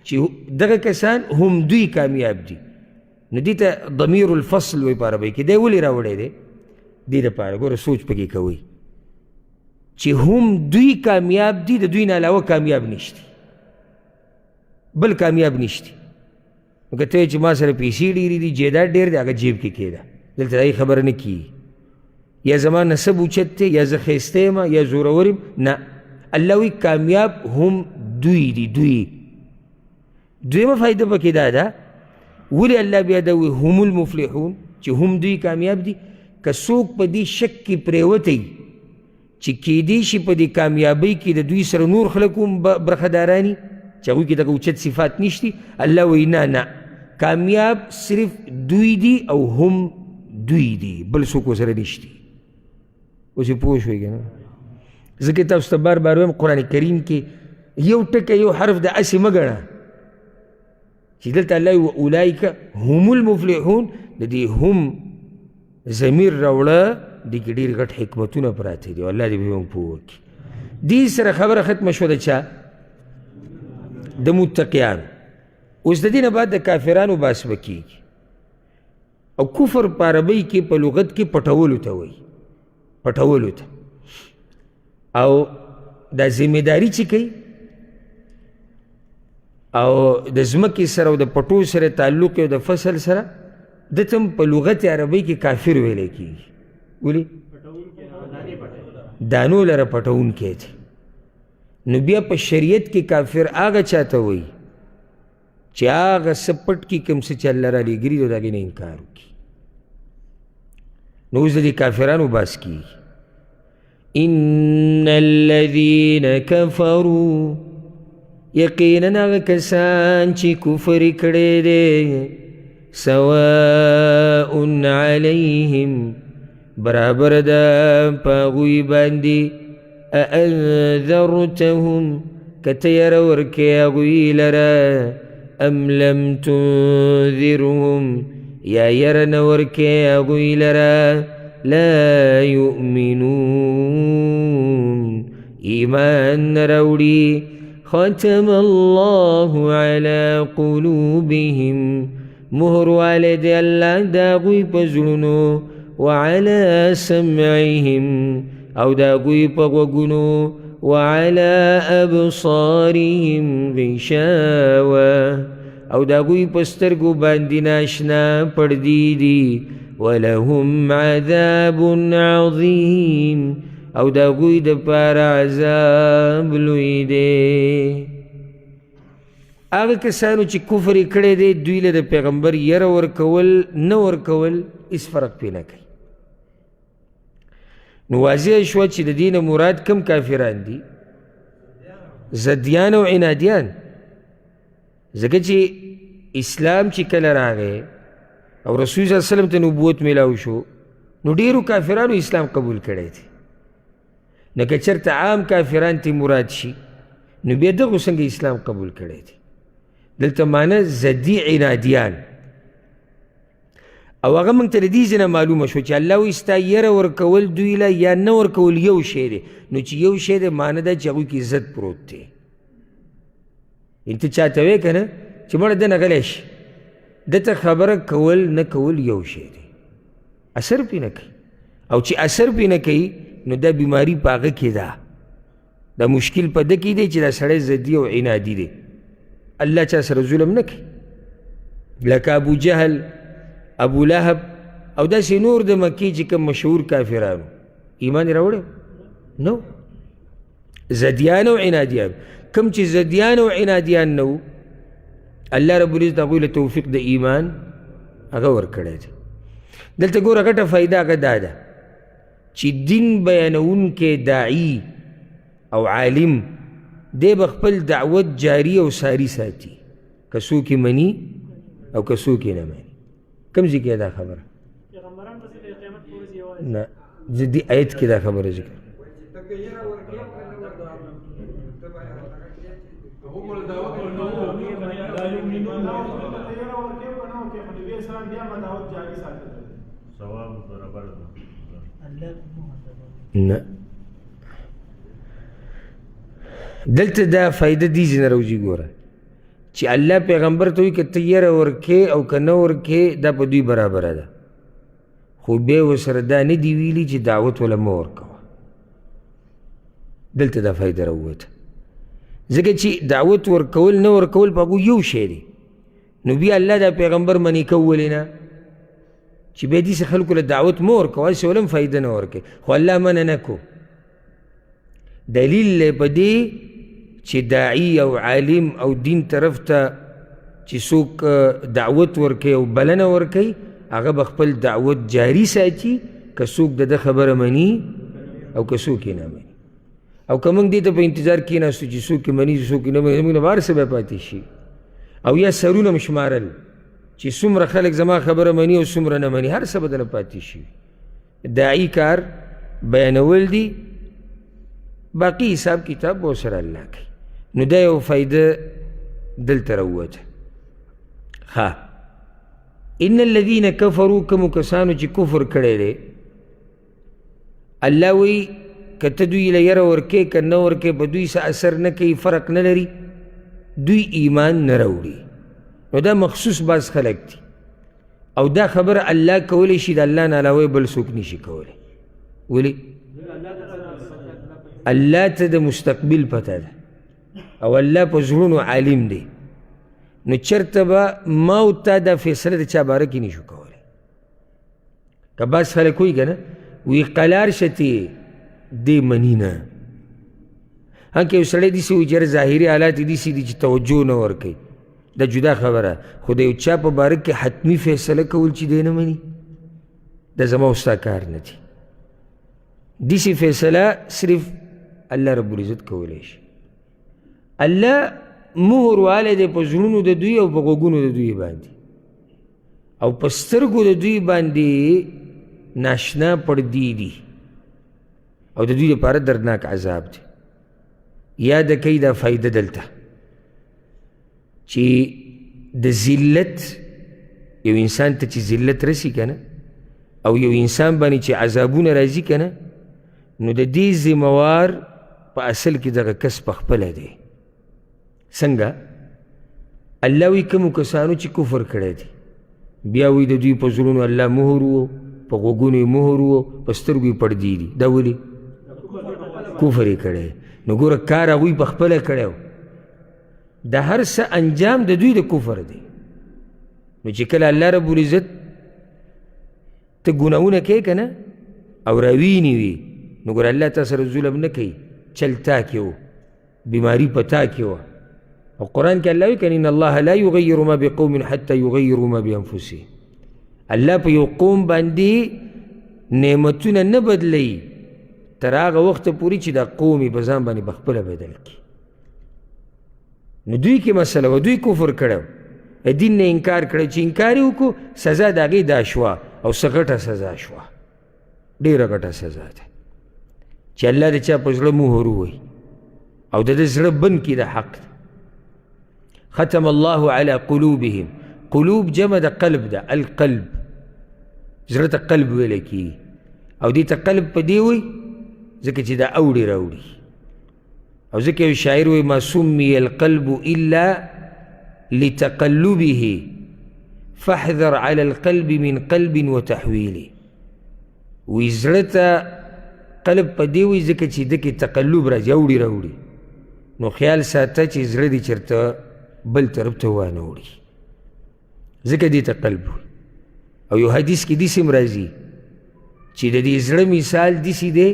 چې دغه کسان هم دوی کامیاب دي. نو دې ته ضمیر الفصل وایي په عربۍ کې. دی ولې راوړی دی؟ دې دپاره ګوره سوچ پکې کوئ چې هم دوی کامیاب دي، د دوی نه علاوه کامیاب نشتي، بل کامیاب نشتي. نو که ته چې ما سره پیسې ډېرې دي، جایداد ډېر دی، هغه جیب کې کېده، دلته د هغې خبره نه کېږي. یا زما نسب اوچت دی، یا زه ښایسته یم، یا زورور یم، نه. الله وایي کامیاب هم دوی دي. دوی دویمه فایده پکې دا ده، ولې الله بیا دا وایي هم المفلحون، چې هم دوی کامیاب دي؟ که څوک په دې شک کې پرېوتی چې کیدی شي په دې کامیابۍ کې د دوی سره نور خلک هم برخهداراني چې هغوی کې دغه اوچت صفات نشتي، الله وایي نه نه، کامیاب صرف دوی دي او هم دوی دي، بل څوک ورسره نشتي. اوس یې پوه شوئ که نه؟ ځکه تاسو ته بار بار وایم قرآن کریم کې یو ټکی یو حرف د هسې مه ګڼه چې دلته الله وایي واولئک هم المفلحون، د دې هم ضمیر راوړه، دې کې ډېر غټ حکمتونه پراته دي، الله دې به موږ پوه کړي. دې سره خبره ختمه شوه د چا؟ د متقیانو. اوس د دې نه بعد د کافرانو بحث به کېږي. او کفر په عربۍ کې په لغت کې پټولو ته وایي، پټولو ته. او دا ذمهداري چې کوي او د ځمکې سره او د پټو سره تعلق او د فصل سره، ده ته هم په لغت عربۍ کې کافر ویلی کېږي. ولې؟ دانو لره پټوونکی دی. نو بیا په شریعت کې کافر هغه چاته وایي چې هغه څه پټ کړي کوم څه چې الله رالیږلي دي او د هغې نه انکار وکړي. نو اوس د دې کافرانو بحث کېږي. ان الذین کفروا، یقینا هغه کسان چې کفر یې کړی دی، سواء علیهم، برابر ده په هغوی باندې، أأنذرتهم، که ته یره ورکې هغوی لره، ام لم تنذرهم، یا یره نه ورکې هغوی لره، لا یؤمنون، ایمان نه راوړي. ختم الله على قلوبهم، مهر والی دی الله د هغوی په زړونو، وعلى سمعهم، او د هغوی په غوږونو، وعلى أبصارهم غشاوة، او د هغوی په سترګو باندې ناشنا پردې دي، ولهم عذاب عظیم، او د هغوی دپاره عذاب لوی دی. هغه کسانو چې کفر یې کړی دی، دوی له د پیغمبر یره ورکول نه ورکول هېڅ فرق پرې نه کوي. نو واضح شوه چې د دې نه مراد کم کافران دي؟ زدیان او عنادیان. ځکه چې اسلام چې کله راغی او رسول صلی الله علیه وسلم ته نبوت میلاو شو، نو ډېرو کافرانو اسلام قبول کړی دی. نو که چېرته عام کافران ترې مراد شي، نو بیا دغو څنګه اسلام قبول کړی دی؟ دلته معنی زدي عنادیان. او هغه موږ ته له دې ځای نه معلومه شوه چې الله وایي ستا یره ورکول دوی له یا نه ورکول یو شی دی. نو چې یو شی دی، معنی دا چې هغوی کې عزت پروت دی. یعنې ته چاته وایې که نه چې مړه ده نه غلی شي، ده ته خبره کول نه کول یو شی دی، اثر پرې نه کوي. او چې اثر پرې نه کوي، نو دا بیماري په هغه کې ده، دا مشکل په ده کې دی چې دا سړی ضدي او عنادي دی. الله چا سره ظلم نه کوي، لکه ابو جهل، ابو لهب او داسې نور د مکې چې کوم مشهور کافرانو ایمان یې راوړی نو زدیان او عنادیان. کوم چې زدیان او عنادیان نه وو، الله رب العزت هغوی له توفیق د ایمان هغه ورکړی دی. دلته ګوره غټه فایده هغه دا ده چې دین بیانوونکی داعي او عالم دی به خپل دعوت جاری او ساری ساتي، که څوک یې مني او که څوک یې نه مني. کوم ځای کې دا خبره؟ نه، زه دې آیت کې دا خبره ذکر. نه، دلته دا فایده دې ځینې راوځي. ګوره چې الله پیغمبر ته وایي که ته یره ورکې او که نه ورکې دا په دوی برابره ده، خو بیا ورسره دا نه دي ویلي چې دعوت وله مه ورکوه. دلته دا فایده راووته، ځکه چې دعوت ورکول نه ورکول په هغو یو شی دی. نو بیا الله دا پیغمبر منې کولې نه چې بیا داسې خلکو له دعوت مه ورکوه، هسې وله هم فایده نه ورکوي، خو الله منع نه کو. دلیل دی په دې چې داعي او عالم او دین طرف ته چې څوک دعوت ورکوي او بلنه ورکوي هغه به خپل دعوت جاري ساتي، که څوک د ده خبره مني او که څوک یې نه مني. او که موږ دې ته په انتظار کېناستو چې څوک یې مني څوک یې نه مني، زموږ نه به هر څه بیا پاتې شي. او یا سرونه هم شمارل چې څومره خلک زما خبره مني او څومره نه مني، هر څه به درنه پاتې شي. داعي کار بیانول دي، باقي حساب کتاب به ورسره الله کوي. نو دا یو فایده دلته راووته. ښه، ان الذین کفروا، کومو کسانو چې کفر کړی دی، الله وایي که ته دوی له یره ورکې که نه ورکې په دوی څه اثر نه کوي، فرق نه لري، دوی ایمان نه راوړي. نو دا مخصوص بعض خلک دي، او دا خبره الله کولی شي، د الله نه علاوه بل څوک نشي کولی. ولې؟ الله ته د مستقبل پته ده او الله په زړونو عالم دی. نو چېرته به ما او تا دا فیصله د چا باره کې نشو کولی. که بعض خلک وایي که نه، وایي قلار شه تې دې مني نه. هکې یو سړی داسې وي چې یاره ظاهري حالات یې داسې دي چې توجه نه ورکوي، دا جدا خبره، خو د یو چا په باره کې حتمي فیصله کول چې دی نه مني، دا زما او ستا کار نه دی. داسې فیصله صرف الله رب العزت کولی شي. الله مهر والی دی په زړونو د دوی او په غوږونو د دوی باندې او په سترګو د دوی باندې ناشنا پردې دي، او د دوی لپاره دردناک عذاب دی. یاده کوي دا فایده دلته چې د ذلت، یو انسان ته چې ذلت رسي که نه، او یو انسان باندې چې عذابونه راځي که نه، نو د دې ذمهوار په اصل کې دغه کس په خپله دی. څنګه؟ الله وایي کومو کسانو چې کفر کړی دی، بیا وایي د دوی په زړونو الله مهر و، په غوږونو یې مهر و، په سترګو یې پردې دي. دا ولې؟ کفر یې کړی. نو ګوره کار هغوی په خپله کړی و، د هر څه انجام د دوی د کفر دی. نو چې کله الله رب العزت ته ګناهونه کوې که نه او راویني وي، نو ګوره الله تا سره ظلم نه کوي، چل تا کې و، بیماری په تا کې وه. او قرآن کې الله وایي که ان الله لا یغیر ما بقوم حتی یغیروا ما بانفسهم. الله په یو قوم باندې نعمتونه نه بدلوي تر هغه وخته پورې چې دا قوم یې په ځان باندې په خپله بدل کړي. نو دوی کې مسله وه، دوی کفر کړی و، دین نه انکار کړی، چې انکار یې وکړو سزا د هغې دا شوه، او څه غټه سزا شوه، ډېره غټه سزا ده چې الله د چا په زړه مهر ووایي او د ده زړه بند کړي د حق ده. ختم الله على قلوبهم، قلوب جمع د قلب ده، القلب زړه ته قلب ویلی کېږي، او دې ته قلب په دې وایي ځکه چې دا اوړي راوړي. او ځکه یو شاعر وایي ما سمی القلب الا لتقلبه فاحذر على القلب من قلب وتحویله. وایي زړه ته قلب په دې وایي ځکه چې ده کې تقلب راځي، اوړي راوړي، نو خیال ساته چې زړه دې چېرته بل طرف ته وانه وړي، ځکه دې ته قلب وایي. او یو حدیث کې داسې هم راځي چې د دې زړه مثال داسې دی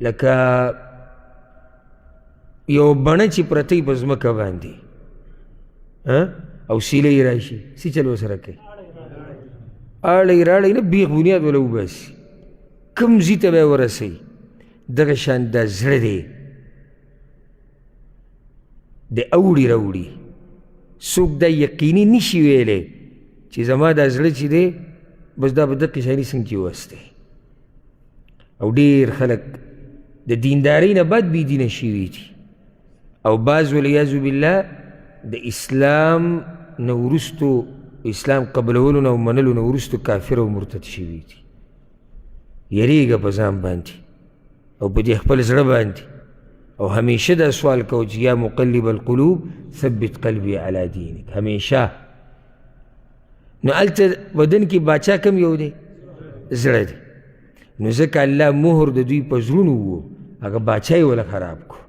لکه یو بڼه چې پرته وي په ځمکه باندې، او سیلۍ راشي، څه چل ورسره کوي؟ اړی راړی نه، بیخ بنیاد وله وباسي، کوم ځای ته به یې ورسوي. دغه شان دا زړه دی د اوړي راوړي، څوک دا یقیني نشي ویلی چې زما دا زړه چې دی بس دا به دقې شاني څنګه چې وس دی. او ډېر خلک د دیندارۍ نه بعد بې دینه شوي دي، او بعض والعیاذ بالله د اسلام نه وروستو، اسلام قبلولو نه او منلو نه وروستو کافر او مرتد شوي دي. یریږه په ځان باندې او په دې خپل زړه باندې، او همیشه دا سوال کوه چې یا مقلب القلوب ثبت قلبي علی دینک، همیشه. نو هلته بدن کې باچا کم یو دی؟ زړه دی. نو ځکه الله مهر د دوی په زړونو وو، هغه باچا یې وله خراب کړو.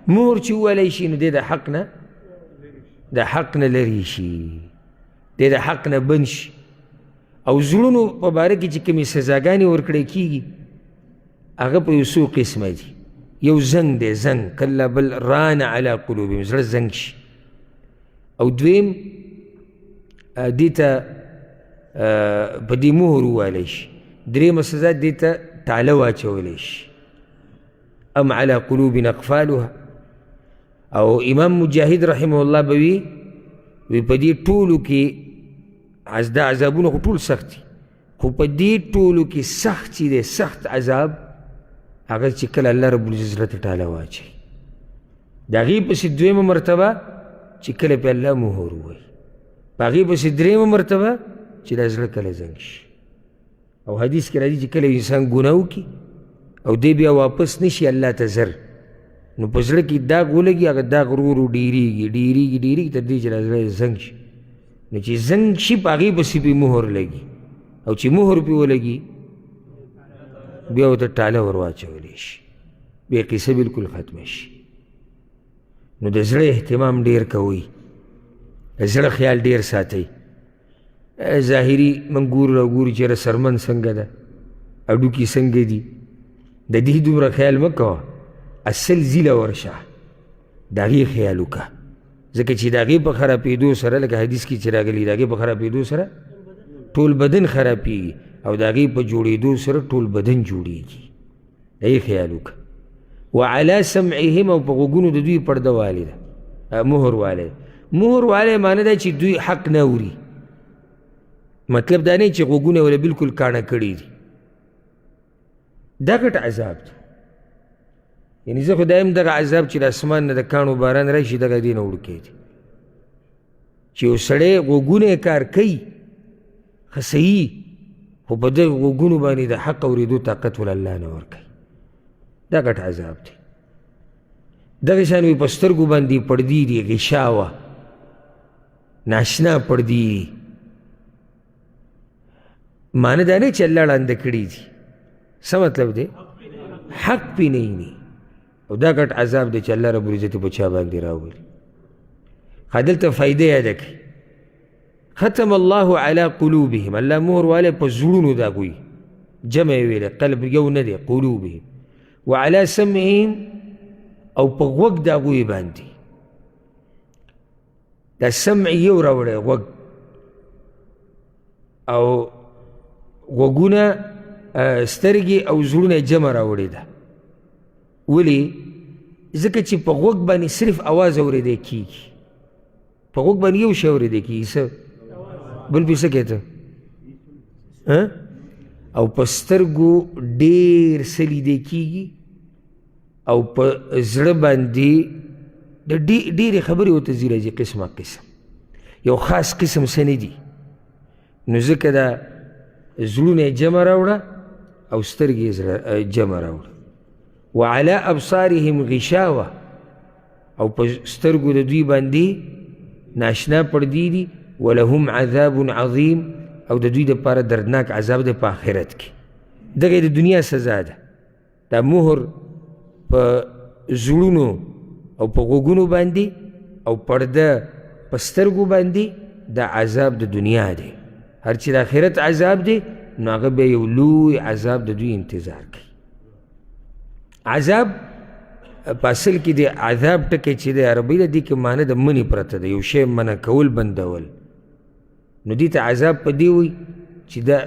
مهر چې وولی شي نو دی د حق نه، د حق نه لرې شي، دی د حق نه بند شي. او زړونو په باره کې چې کومې سزاګانې ورکړی کېږي هغه په یو څو قسمه دي. یو زنګ دی، زنګ کله بل ران علی قلوبهم، زړه زنګ شي. او دویم دې ته په دې مهر ووالی شي. درېیمه سزا دې ته تاله واچولی شي، ام علی قلوب اقفالها. او امام مجاهد رحمه الله به وي وي په دې ټولو کې دا عذابونه خو ټول سخت دي، خو په دې ټولو کې سخت چې دی، سخت عذاب هغه چې کله الله رب العزت زړه ته ټاله واچوي. د هغې پسې دویمه مرتبه چې کله پې الله مهر ووایي، په هغې پسې درېیمه مرتبه چې دا زړه کله زنګ شي. او حدیث کې راځي چې کله انسان ګناه وکړي او دی بیا واپس نشي الله ته زر، نو په زړه کې داغ ولګي، هغه داغ ورو ورو ډېرېږي ډېرېږي ډېرېږي تر دې چې دا زړه یې زنګ شي. نو چې زنګ شي په هغې پسې پې مهر لګي، او چې مهر پې ولګي بیا ورته ټاله ور واچولی شي، بیا قصه بالکل ختمه شي. نو د زړه اهتمام ډېر کوئ، د زړه خیال ډېر ساتئ. ظاهري موږ ګورو را ګورو چې یاره څرمن څنګه ده، هډوکي څنګه دي، د دې دومره خیال مه کوه، اصل ځیله ورشه د هغې خیال وکړه، ځکه چې د هغې په خرابېدو سره لکه حدیث کې چې راغلي، د هغې په خرابېدو سره ټول بدن خرابېږي، او د هغې په جوړېدو سره ټول بدن جوړېږي. د هغې خیال وکړه. وعلى سمعهم، او په غوږونو د دوی پرده والې ده، مهر والی. مهر والی معنی دا چې دوی حق نه اوري، مطلب دا نه چې غوږونه یې وله بالکل کاڼه کړي دي. دا غټ عذاب دی. یعنې زه خو دا یم دغه عذاب چې د اسمان نه د کاڼو باران راشي دغه دې نه وړوکی دی، چې یو سړی غوږونه یې کار کوي ښه صحیح، خو په دغه غوږونو باندې د حق اورېدو طاقت وله الله نه ورکوي. دا غټ عذاب دی. دغه شان وي په سترګو باندې پردې دي، غشاوه ناشنا پردې دي. معنی دا نه چې الله ړانده کړي دي، څه مطلب دی؟ حق پې نه ویني. او دا غټ عذاب دی چې الله رب العزت په چا باندې راولي. ښه دلته فایده یاده کړي، ختم الله علی قلوبهم، الله مهر والی په زړونو د هغوی، جمع یې ویلی، قلب یو نه دی، قلوبهم، وعلى سمعهم، او په غوږ د هغوی باندې. دا سمع یو راوړی غوږ، او غوږونه سترګې او زړونه یې جمع راوړې ده. ولې؟ ځکه چې په غوږ باندې صرف اواز اورېدی کېږي، په غوږ باندې یو شی اورېدی کېږي، څه بل پې څه کوې ته؟ او په سترګو ډېر څه لیدی کېږي، او په زړه باندې د ډېرې خبرې ورته ځي راځي، قسمه قسم، یو خاص قسم څه نه دي. نو ځکه دا زړونه یې جمع راوړه او سترګې یې جمع راوړه. وعلى ابصارهم غشاوه، او په سترګو د دوی باندې ناشنا پردې دي. ولهم عذاب عظیم، او د دوی دپاره دردناک عذاب دی په آخرت کې. دغه د دنیا سزا ده. دا مهر په زړونو او په غوږونو باندې او پرده په سترګو باندې دا عذاب د دنیا دی. هر چې د آخرت عذاب دی نو هغه بیا یو لوی عذاب د دوی انتظار کوي. عذاب په اصل کې د عذاب ټکی چې د عربي ده، دې کې معنی د منې پرته ده، یو شی منع کول بندول. نو دې ته عذاب په دې وایي چې دا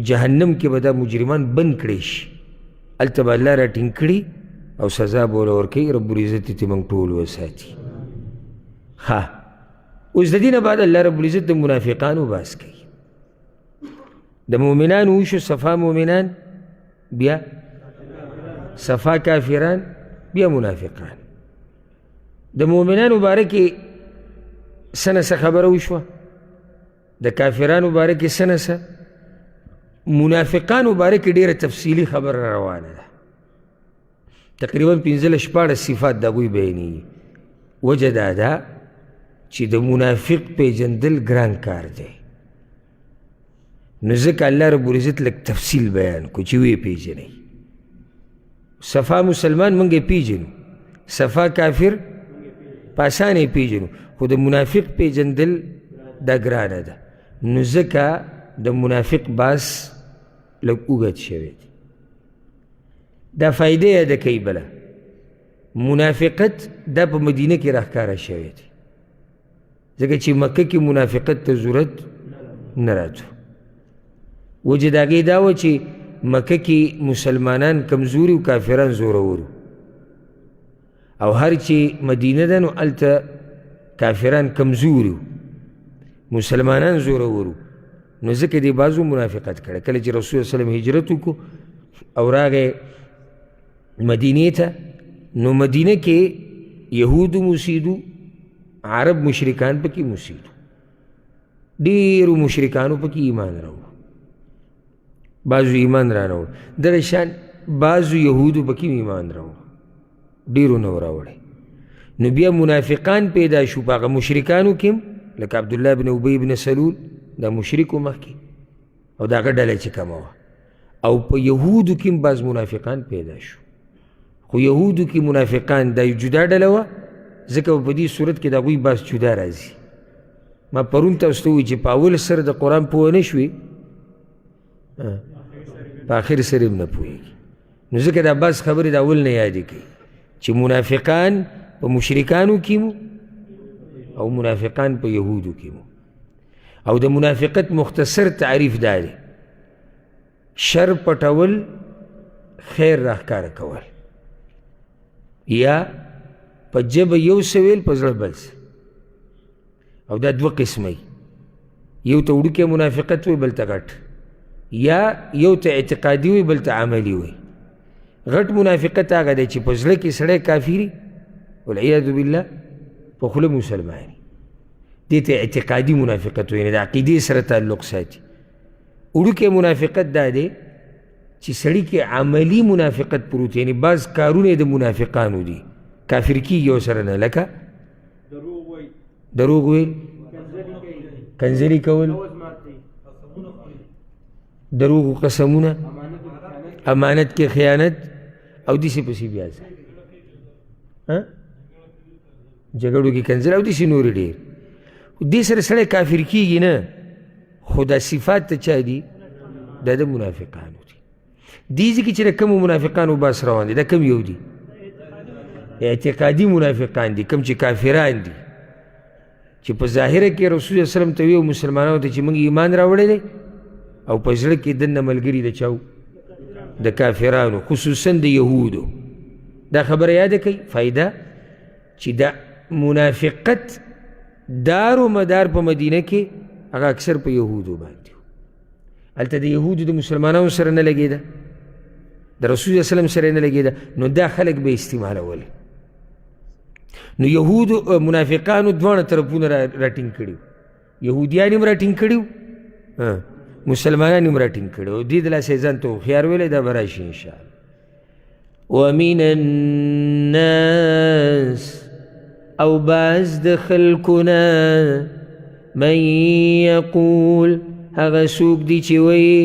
جهنم کې به دا مجرمان بند کړی شي، هلته به الله راټینګ کړي او سزا به ورله ورکوي. رب العزت دې موږ ټول وساتي. ښه. اوس د دې نه بعد الله رب العزت د منافقانو بحث کوي. د مؤمنانو وشو صفا مؤمنان، بیا صفا کافران، بیا منافقان. د مؤمنانو باره کې څه نه څه خبره وشوه، د کافرانو باره کې څه نه څه، منافقانو باره کې ډېره تفصیلي خبره روانه ده. تقریبا 15 16 صفات د هغوی بیانېږي. وجه دا ده چې د منافق پیژندل ګران کار دی، نو ځکه الله رب العزت لږ تفصیل بیان کړو چې ویې پیژنئ. صفا مسلمان موږ یې پیژنو، صفا کافر په اسانه یې پیژنو، خو د منافق پیژندل دا ګرانه ده، نو ځکه د منافق باس لږ اوږد شوی دی. دا فایده یاده کوي. بله منافقت دا په مدینه کې راښکاره شوی دی، ځکه چې مکه کې منافقت ته ضرورت نه راتو. وجه د هغې دا وه چې مکه کې مسلمانان کمزوري او کافران زورور، او هر چې مدینه ده نو هلته کافران کمزوري، مسلمانان زورور، نو ځکه دې بعضو منافقت کړی. کله چې رسول الله وسلم هجرت وکړو او راغی مدینې ته، نو مدینه کې یهودو موسیدو، عرب مشرکان پکې موسیدو، ډېرو مشرکانو پکې ایمان راوړو، بعضو ایمان رانه وړ، دغه شان بعضو یهودو پکې ایمان راوړو، ډېرو نه راوړی. نو بیا منافقان پیدا شو په هغه مشرکانو کې هم، لکه عبدالله بن ابی بن سلول دا مشرک و مخکې، او د هغه ډله چې کومه وه، او په یهودو کې هم بعض منافقان پیدا شو. خو یهودو کې منافقان دا یو جدا ډله وه، ځکه په دې صورت کې د هغوی بعض جدا راځي. ما پرون تاسو ته وویل چې په اول سر د قرآن پوه نه شوې، په آخر سر هم نه پوهېږي، نو ځکه دا بعض خبرې د اول نه یادې کوي چې منافقان په مشرکانو کې مو او منافقان په یهودو کې مو. او د منافقت مختصر تعریف دا دی: شر پټول، خیر راښکاره کول، یا په ژبه یو څه ویل، په زړه بل څه. او دا دوه قسمه، یو ته وړوکی منافقت وي، بل ته غټ، یا یو ته اعتقادي وي، بل ته عملي وي. غټ منافقت هغه دی چې په زړه کې سړی کافري والعیاذ بالله، په خوله مسلمان، دې ته اعتقادي منافقت وي، یعنې د عقیدې سره تعلق ساتي. وړوکی منافقت دا دی چې سړي کې عملي منافقت پروت، یعنې بعض کارونه یې د منافقانو دي، کافر کېږي ورسره نه، لکه دروغ ویل، کنځلې کول، دروغ قسمونه، امانت کې خیانت، او داسې پسې بیا ځه جګړو کې کنځل، او داسې نورې ډېر. دې سره سړی کافر کېږي نه، خو دا صفات ته چا دي؟ دا د منافقانو دي. دې ځای کې چې د کومو منافقانو بحث روان دی، دا کوم یو دي؟ اعتقادي منافقان دي، کوم چې کافران دي، چې په ظاهره کې رسول الله وسلم ته وي او مسلمانانو ته چې موږ ایمان راوړی دی، او په زړه کې دننه ملګري د چا د کافرانو، خصوصا د یهودو. دا خبره یاده کړئ، فایده چې د منافقت دار و مدار په مدینه کې هغه اکثر په یهودو باندې. هلته د یهودو د مسلمانانو سره نه لګېده، د رسول الله وسلم سره نه لګېده، نو دا خلک به استعمالول. نو یهودو منافقانو دواړه طرفونه راټینګ کړي، یهودیان هم راټینګ کړي، مسلمانان هم راټینګ کړي. او دې د لاسه یې ځان ته هوښیار ویلی، دا به راشي انشاءالله. ومن الناس، او بعض د خلکو نه، من یقول، هغه څوک دي چې وایي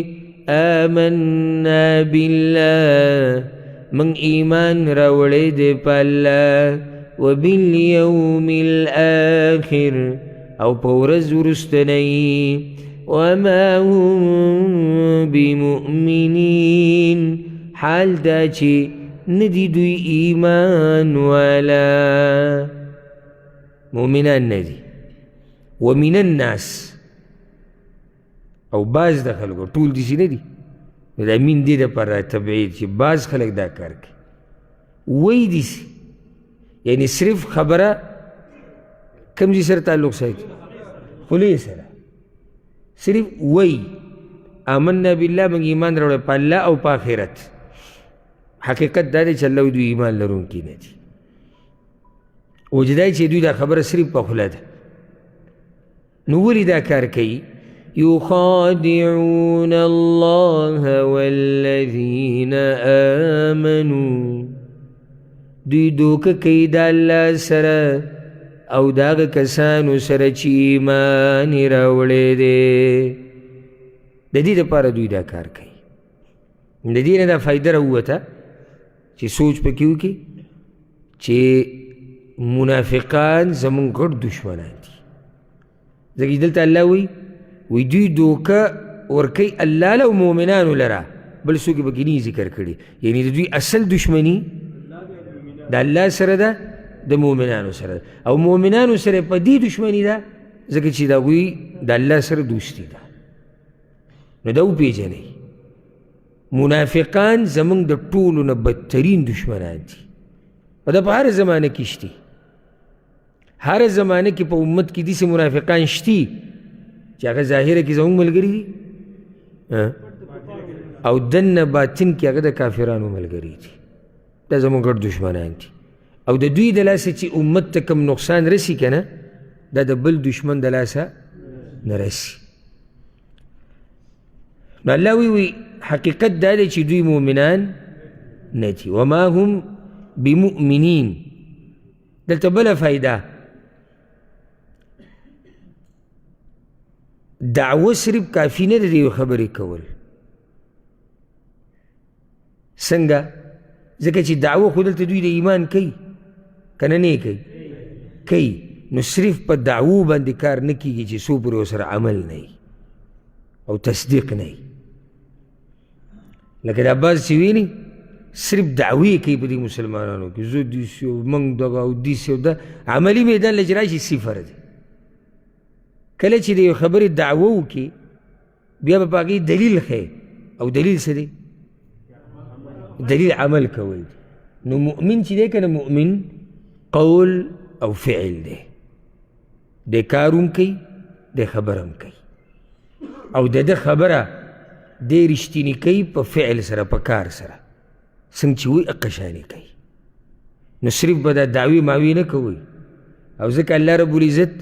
آمنا بالله، من ایمان راوړی دی په الله، وبالیوم الآخر، او په ورځ وروستنۍ، وما هم بمؤمنین، حال دا چې نه دي دوی ایمان والا، مؤمنان نه دي. ومن الناس، او بعض د خلکو، ټول داسې نه دي، دا مین دې دپاره تبعید چې بعض خلک دا کار کوي، وایي داسې، یعنې صرف خبره کوم ځای سره تعلق ساتي؟ خولې سره. صرف وایي آمنا بالله، موږ ایمان راوړی په الله او په آخرت. حقیقت دا دی چې الله وایي دوی ایمان لرونکي نه دي. وجه دا چې دوی دا خبره صرف په خوله ده. نو ولې دا کار کوي؟ يخادعون الله والذين آمنوا، دوی دوکه کوي د الله سره او د هغه کسانو سره چې ایمان یې راوړی دی. د دې دپاره دوی دا کار کوي. د دې نه دا فایده راووته چې سوچ پکې وکړي چې منافقان زمونږ غټ دشمنان دي. ځکه چې دلته الله وایي، وایي دوی دوکه ورکوي الله له او مؤمنانو لره، بل څوک یې پکې نه ذکر کړي. یعنې د دوی اصل دشمني د الله سره ده، د مؤمنانو سره ده، او مؤمنانو سره په دې دشمني ده ځکه چې د هغوی د الله سره دوستي ده. نو دا وپېژنئ، منافقان زمونږ د ټولو نه بدترین دشمنان دي، او دا په هره زمانه کې شتي. هره زمانه کې په امت کې داسې منافقان شتي چې هغه ظاهره کې زمونږ ملګري دي او دننه باطن کې هغه د کافرانو ملګري دي. دا زمونږ ګډ دشمنان دي، او د دوی د لاسه چې امت ته کوم نقصان رسي که نه، دا د بل دشمن د لاسه نه رسي. نو الله وایي حقیقت دا دی چې دوی مؤمنان نه دي، وما هم بمؤمنین. دلته بله فایده، دعوه صرف کافي نه ده د یو خبرې کول. څنګه؟ ځکه چې دعوه خو دلته دوی د ایمان کوي که نه، نه کوي؟ کوي. نو صرف په دعوو باندې کار نه کېږي چې څو پورې ورسره عمل نه وي او تصدیق نه وي. لکه دا بعض چې ویني صرف دعوې کوي په دې مسلمانانو کې، زه داسې او موږ دغه او داسې او دا، عملي میدان له چې راشي صفر دی. کله چې د یو خبرې دعوه وکړي بیا به په هغې دلیل ښیي، او دلیل څه دی؟ دلیل عمل کول دی. نو مؤمن چې دی که نه، مؤمن قول او فعل دی، دی کار هم کوي، دی خبره هم کوي، او د ده خبره دی رښتینې کوي په فعل سره، په کار سره، څنګه چې وایي هغه شان یې کوي. نو صرف به دا دعوې ماوې نه کوئ. او ځکه الله رب العزت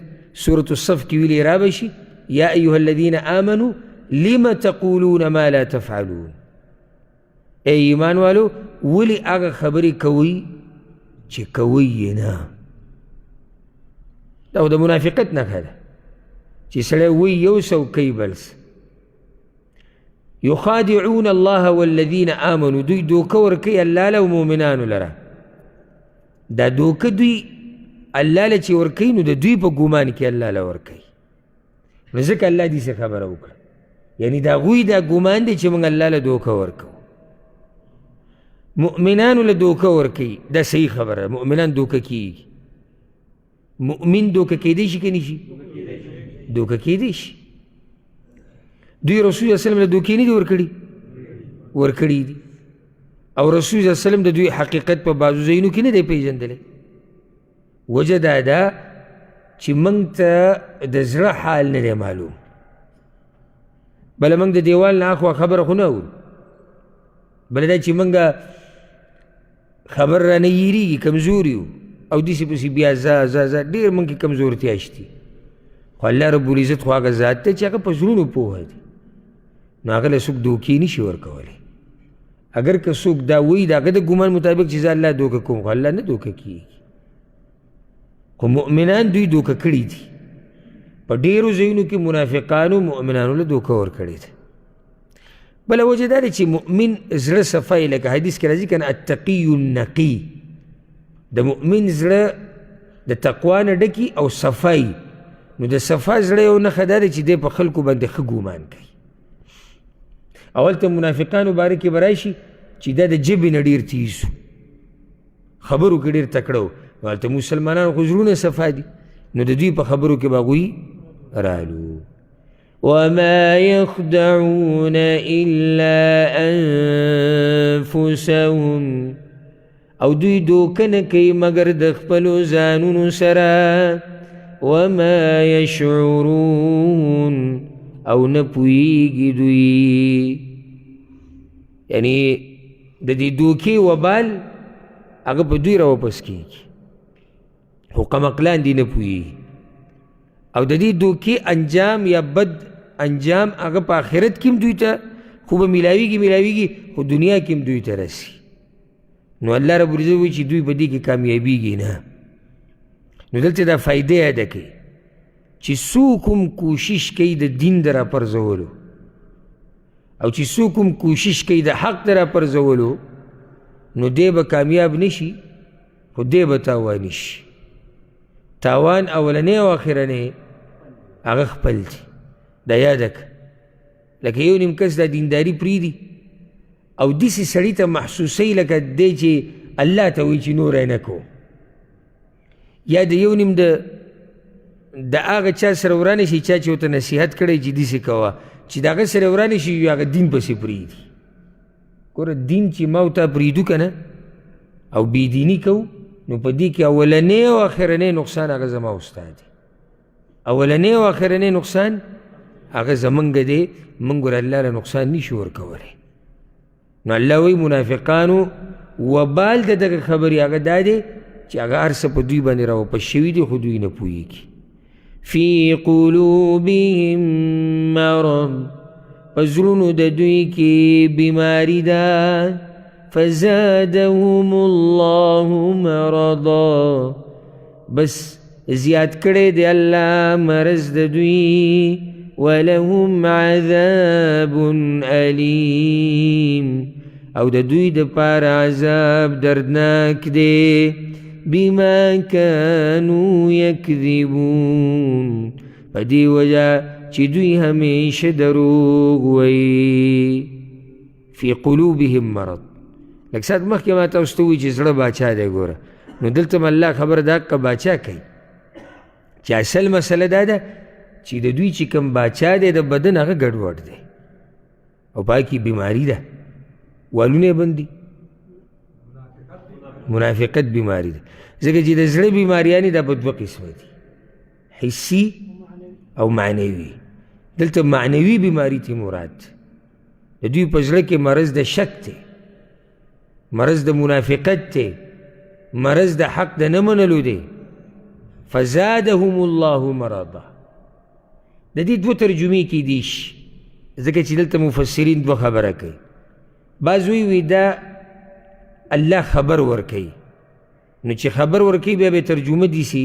سورة الصف کې ویلي را به شي، یا ایها الذین آمنوا لم تقولون ما لا تفعلون. ای ایمان والو، ولې هغه خبرې کوئ چې کوئ یې نه؟ دا خو د منافقت نښه ده چې سړی وایي یو څه او کوي بل څه. یخادعون الله والذین آمنوا، دوی دوکه ورکوي الله له او مؤمنانو لره. دا دوکه دوی الله له چې ورکوي نو د دوی په ګمان کې الله له ورکوي. نو ځکه الله داسې خبره وکړه، یعنې د هغوی دا ګمان دی چې موږ الله له دوکه ورکوو، مؤمنانو له دوکه ورکوي. دا صحیح خبره ده، مؤمنان دوکه کیږي. مؤمن دوکه کیدی شي که نه شي؟ دوکه کیدی شي. دوی رسول الله صلی الله علیه وسلم له دوکې نه دي ورکړي؟ ورکړي دي. او رسول الله صلی الله علیه وسلم د دوی حقیقت په بعضو ځایونو کې نه دی پېژندلی. وجه دا ده چې موږ ته د زړه حال نه دی معلوم، بله موږ د دیوال نه اخوا خبره خو نه اورو، بله دا چې موږ خبر را نه یېرېږي، کمزوري یو، او داسې پسې بیا ځه ځه ځه، ډېر موږ کې کمزورتیا شتي. خو الله رب العزت خو هغه ذات دی چې هغه په زړونو پوهه دی، نو هغه له څوک دوکې نه شي ورکولی. اگر که څوک دا وایي د هغه د ګمان مطابق چې زه الله دوکه کوم، خو الله نه دوکه کېږي. خو مؤمنان دوی دوکه کړي دي. په ډېرو ځایونو کې منافقانو مؤمنانو له دوکه ورکړې ده. بله وجه دا ده چې مؤمن زړه صفا یې، لکه حدیث کې راځي که نه، التقي النقي، د مؤمن زړه د تقوا نه ډکي او صفا یي. نو د صفا زړه یو نښه دا ده چې دی په خلکو باندې ښه ګمان کوي. او هلته منافقانو باره کې به راشي چې دا د ژبې نه ډېر تیز و، خبرو کې ډېر تکړه و. نو هلته مسلمانانو خو زړونه صفا دي، نو د دوی په خبرو کې به هغوی رالو. وما يخدعون إلا أنفسهم، او دوی دوکه نه کوي مګر د خپلو ځانونو سره. وما یشعرون، او نه پوهېږي دوی. یعنی د دې دوکې وبال هغه په دوی راواپس کېږي، خو قمقلان دي نه پوهېږي. او د دې دوکې انجام یا بد انجام هغه په آخرت کې هم دوی ته خو به میلاویږي میلاویږي، خو دنیا کې هم دوی ته رسي. نو الله رب العزت وایي چې دوی په دې کې کامیابیږي نه. نو دلته دا فایده یاده کوي چې څوک هم کوشش کوي د دین د راپرځولو او چې څوک هم کوشش کوي د حق د راپرځولو، نو دی به کامیاب نشي، خو دی به تاواني شي. تاوان اولنی او اخرنی هغه خپل دی، دا یاده کړه. لکه یو نیم کس دا دینداري پرېږدي او داسې سړي ته محسوسوي لکه دی چې الله ته وایي چې نوره یې نه کوم، یا د یو نیم د هغه چا سره ورانه شي چا چې ورته نصیحت کړی چې داسې کوه، چې د هغه سره ورانه شي هغه دین پسې پرېږدي. ګوره دین چې ما او تا پرېږدو که نه او بېدیني کوو، نو په دې کې اولنی او اخرنی نقصان هغه زما او ستا دی. اولنی او اخرنی نقصان هغه زمونږ دی، موږ ور الله له نقصان نشو ورکولی. نو الله وایي منافقانو وبال د دغه خبرې هغه دا دی چې هغه هر څه په دوی باندې راوپس شوي دي، خو دوی نه پوهېږي. فی قلوبهم مرض، په زړونو د دوی کې بیماري ده. فزادهم الله مرضا، بس زیات کړی دی الله مرض د دوی. ولهم عذاب الیم، او د دوی دپاره عذاب دردناک دی. بما کانو یکذبون، په دې وجه چې دوی همیشه دروغ وایي. فی قلوبهم مرض، لږ ساعت مخکې ما تاسو ته وویل چې زړه باچا دی. ګوره نو دلته هم الله خبره د حقه باچا کوي چې اصل مسله دا ده چې د دوی چې کوم باچا دی د بدن هغه ګډوډ دی او په هغه کې بیماري ده، والونه یې بند دي، منافقت بیماري ده. ځکه چې د زړه بیماریانې دا په دوه قسمه دي، حسي او معنوي. دلته معنوي بیماري ته مراد د دوی په زړه کې مرض د شک دی، مرض د منافقت دی، مرض د حق د نه منلو دی. فزادهم الله مرضا، د دې دوه ترجمې کېدی شي، ځکه چې دلته مفسرین دوه خبره کوي. بعض وایي دا الله خبر ورکوي، نو چې خبر ورکوي بیا به ترجمه دي سي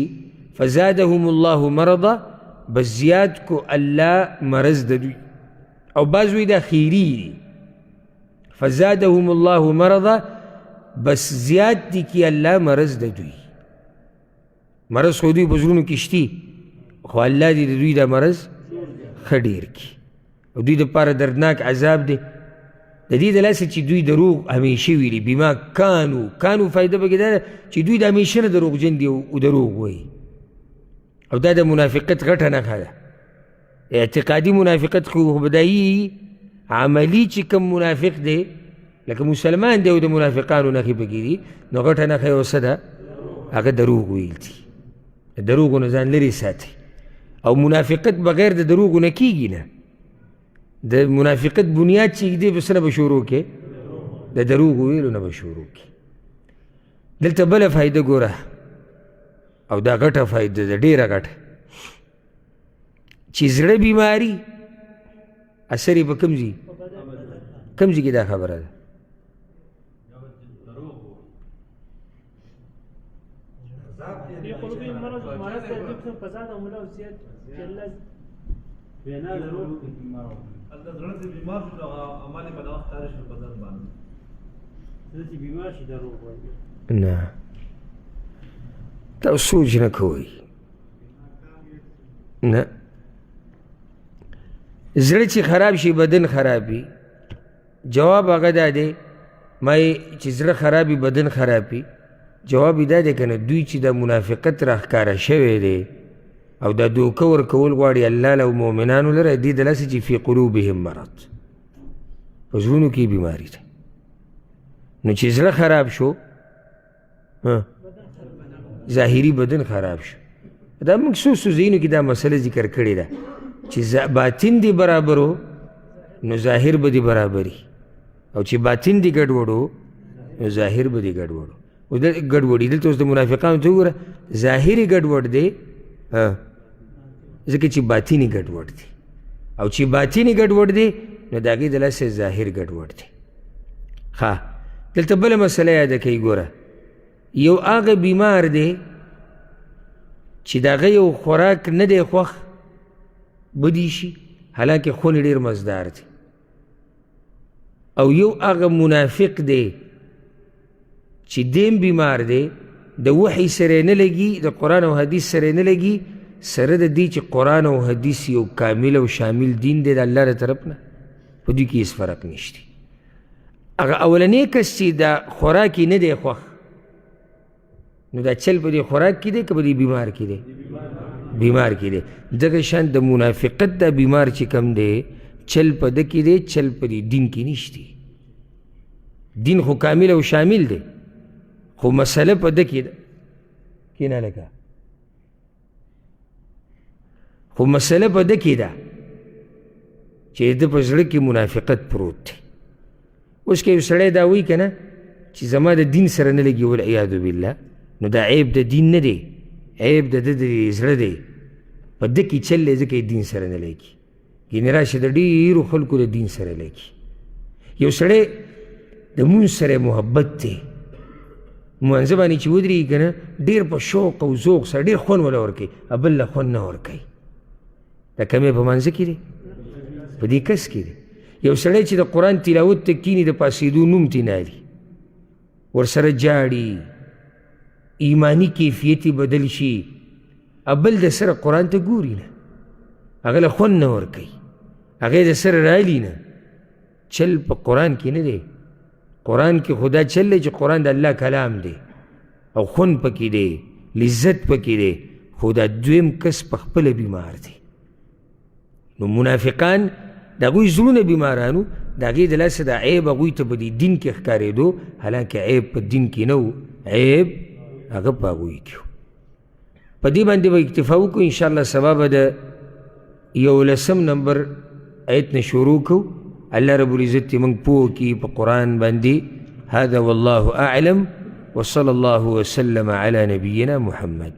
فزادهم الله مرضا، بس زیات کو الله مرض د دوی. او بعض وایي دا خیری دي، فزادهم الله مرضا، بس زیات دي کی الله مرض د دوی. مرض خو دوی په زړونو کې شتي، خو الله دې د دوی دا مرض ښه ډېر کړي او دوی دپاره دردناک عذاب دی. د دې د لاسه چې دوی دروغ همیشه ویلي، بما کانو، کانو فایده پکې دا ده چې دوی د همیشه نه دروغجن دي او دروغ وایي، او دا د منافقت غټه نښه ده. اعتقادي منافقت خو بدایي، عملي چې کوم منافق دی لکه مسلمان دی او د منافقانو نښې پکې دي، نو غټه نښه یې څه ده؟ هغه دروغ ویل دي. د دروغو نه ځان لرې ساتي، او منافقت بغیر د دروغو نه کېږي نه. د منافقت بنیاد چې دی په څه نه به شروع کې؟ د دروغو ویلو نه به شروع کې. دلته بله فایده ګوره، او دا غټه فایده ده، ډېره غټه، چې زړه بیماري اثر یې په کوم ځای، کوم ځای کې دا خبره ده؟ نه، تاسو سوچ نه کوئ. نه، زړه چې خراب شي بدن خراب وي. جواب هغه دا دی، ما چې زړه خراب وي بدن خراب وي، جواب یې دا دی که نه دوی چې دا منافقت راښکاره شوی دی او دا دوکه ورکول غواړي الله له مؤمنانو لره، دې د لاسه چې فی قلوبهم مرض، په زړونو کې بیماري ده. نو چې زړه خراب شو، ظاهري بدن خراب شو. دا موږ څو څو ځایونو کې دا مسله ذکر کړې ده چې باطن دې برابرو نو ظاهر به دې برابري، او چې باطن دې ګډوډو نو ظاهر به دې ګډوډو. اوس ګډوډي دلته اوس د منافقانو ته وګوره، ظاهر یې ګډوډ دی ځکه چې باطن یې ګډوډ دی، او چې باطن یې ګډوډ دی نو د هغې د لاسه ظاهر ګډوډ دی. ښه، دلته بله مسله یاده کوي. ګوره، یو هغه بیمار دی چې د هغه یو خوراک نه دی خوښ، بدی شي، حالانکه خون یې ډېر مزدار دی، او یو هغه منافق دی چې دیم بیمار دی، د وحی سره نه لګي، د قرآن او حدیث سره نه لګي، سره د دې چې قرآن او حدیث یو کامل او شامل دین دی د الله له طرف نه، په دوی کې هېڅ فرق نشته. هغه اولنی کس چې دا خوراک یې نه دی خوښ، نو دا چل په دې خوراک کې دی که په دې بیمار کې دی؟ بیمار کې دی. دغه شان د منافقت دا بیمار چې کم دی، چل په ده کې دی، چل په دې دین کې نشتی. دین خو کامل او شامل دی، خو مسله په ده کې ده. کښېنه لکه، خو مسله په ده کې ده چې د ده په زړه کې منافقت پروت دی. اوس که یو سړی دا وایي که نه چې زما د دین سره نه لګي والعیاذ بالله، نو دا عیب د دین نه دی، عیب د ده د زړه دی، په ده کې چل دی ځکه یې دین سره نه لګي. ګینې راشه د ډېرو خلکو د دین سره لګي. یو سړی د مونځ سره محبت دی، مونځ باندې چې ودرېږي که نه ډېر په شوق او ذوق سره ډېر خوند وله ورکوي، بل له خوند نه ورکوي. دا کمی په مانځه کې دی، په دې کس کې دی. یو سړی چې د قرآن تلاوت ته کښېني، د پاڅېدو نوم ترې نه اخلي، ورسره ژاړي، ایماني کیفیت یې بدل شي، بل د سره قرآن ته ګوري نه، هغه له خوند نه ورکوي، هغه یې د سره رالي نه. چل په قرآن کې نه دی، قرآن کې خو دا چل دی چې قرآن د الله کلام دی او خوند پکې دی، لذت پکې دی، خو دا دویم کس په خپله بیمار دی. نو منافقان د هغوی زړونه بیمارانو، د هغې د لاسه دا عیب هغوی ته په دې دین کې ښکارېدو، حالانکه عیب په دین کې نه و، عیب هغه په هغوی کې و. په دې باندې به اکتفا وکړو. انشاءالله سبا به د 11 نمبر آیت نه شروع کوو. الله رب العزت دې موږ پوه کړي په قرآن باندې. هذا والله أعلم، وصلى الله وسلم على نبينا محمد.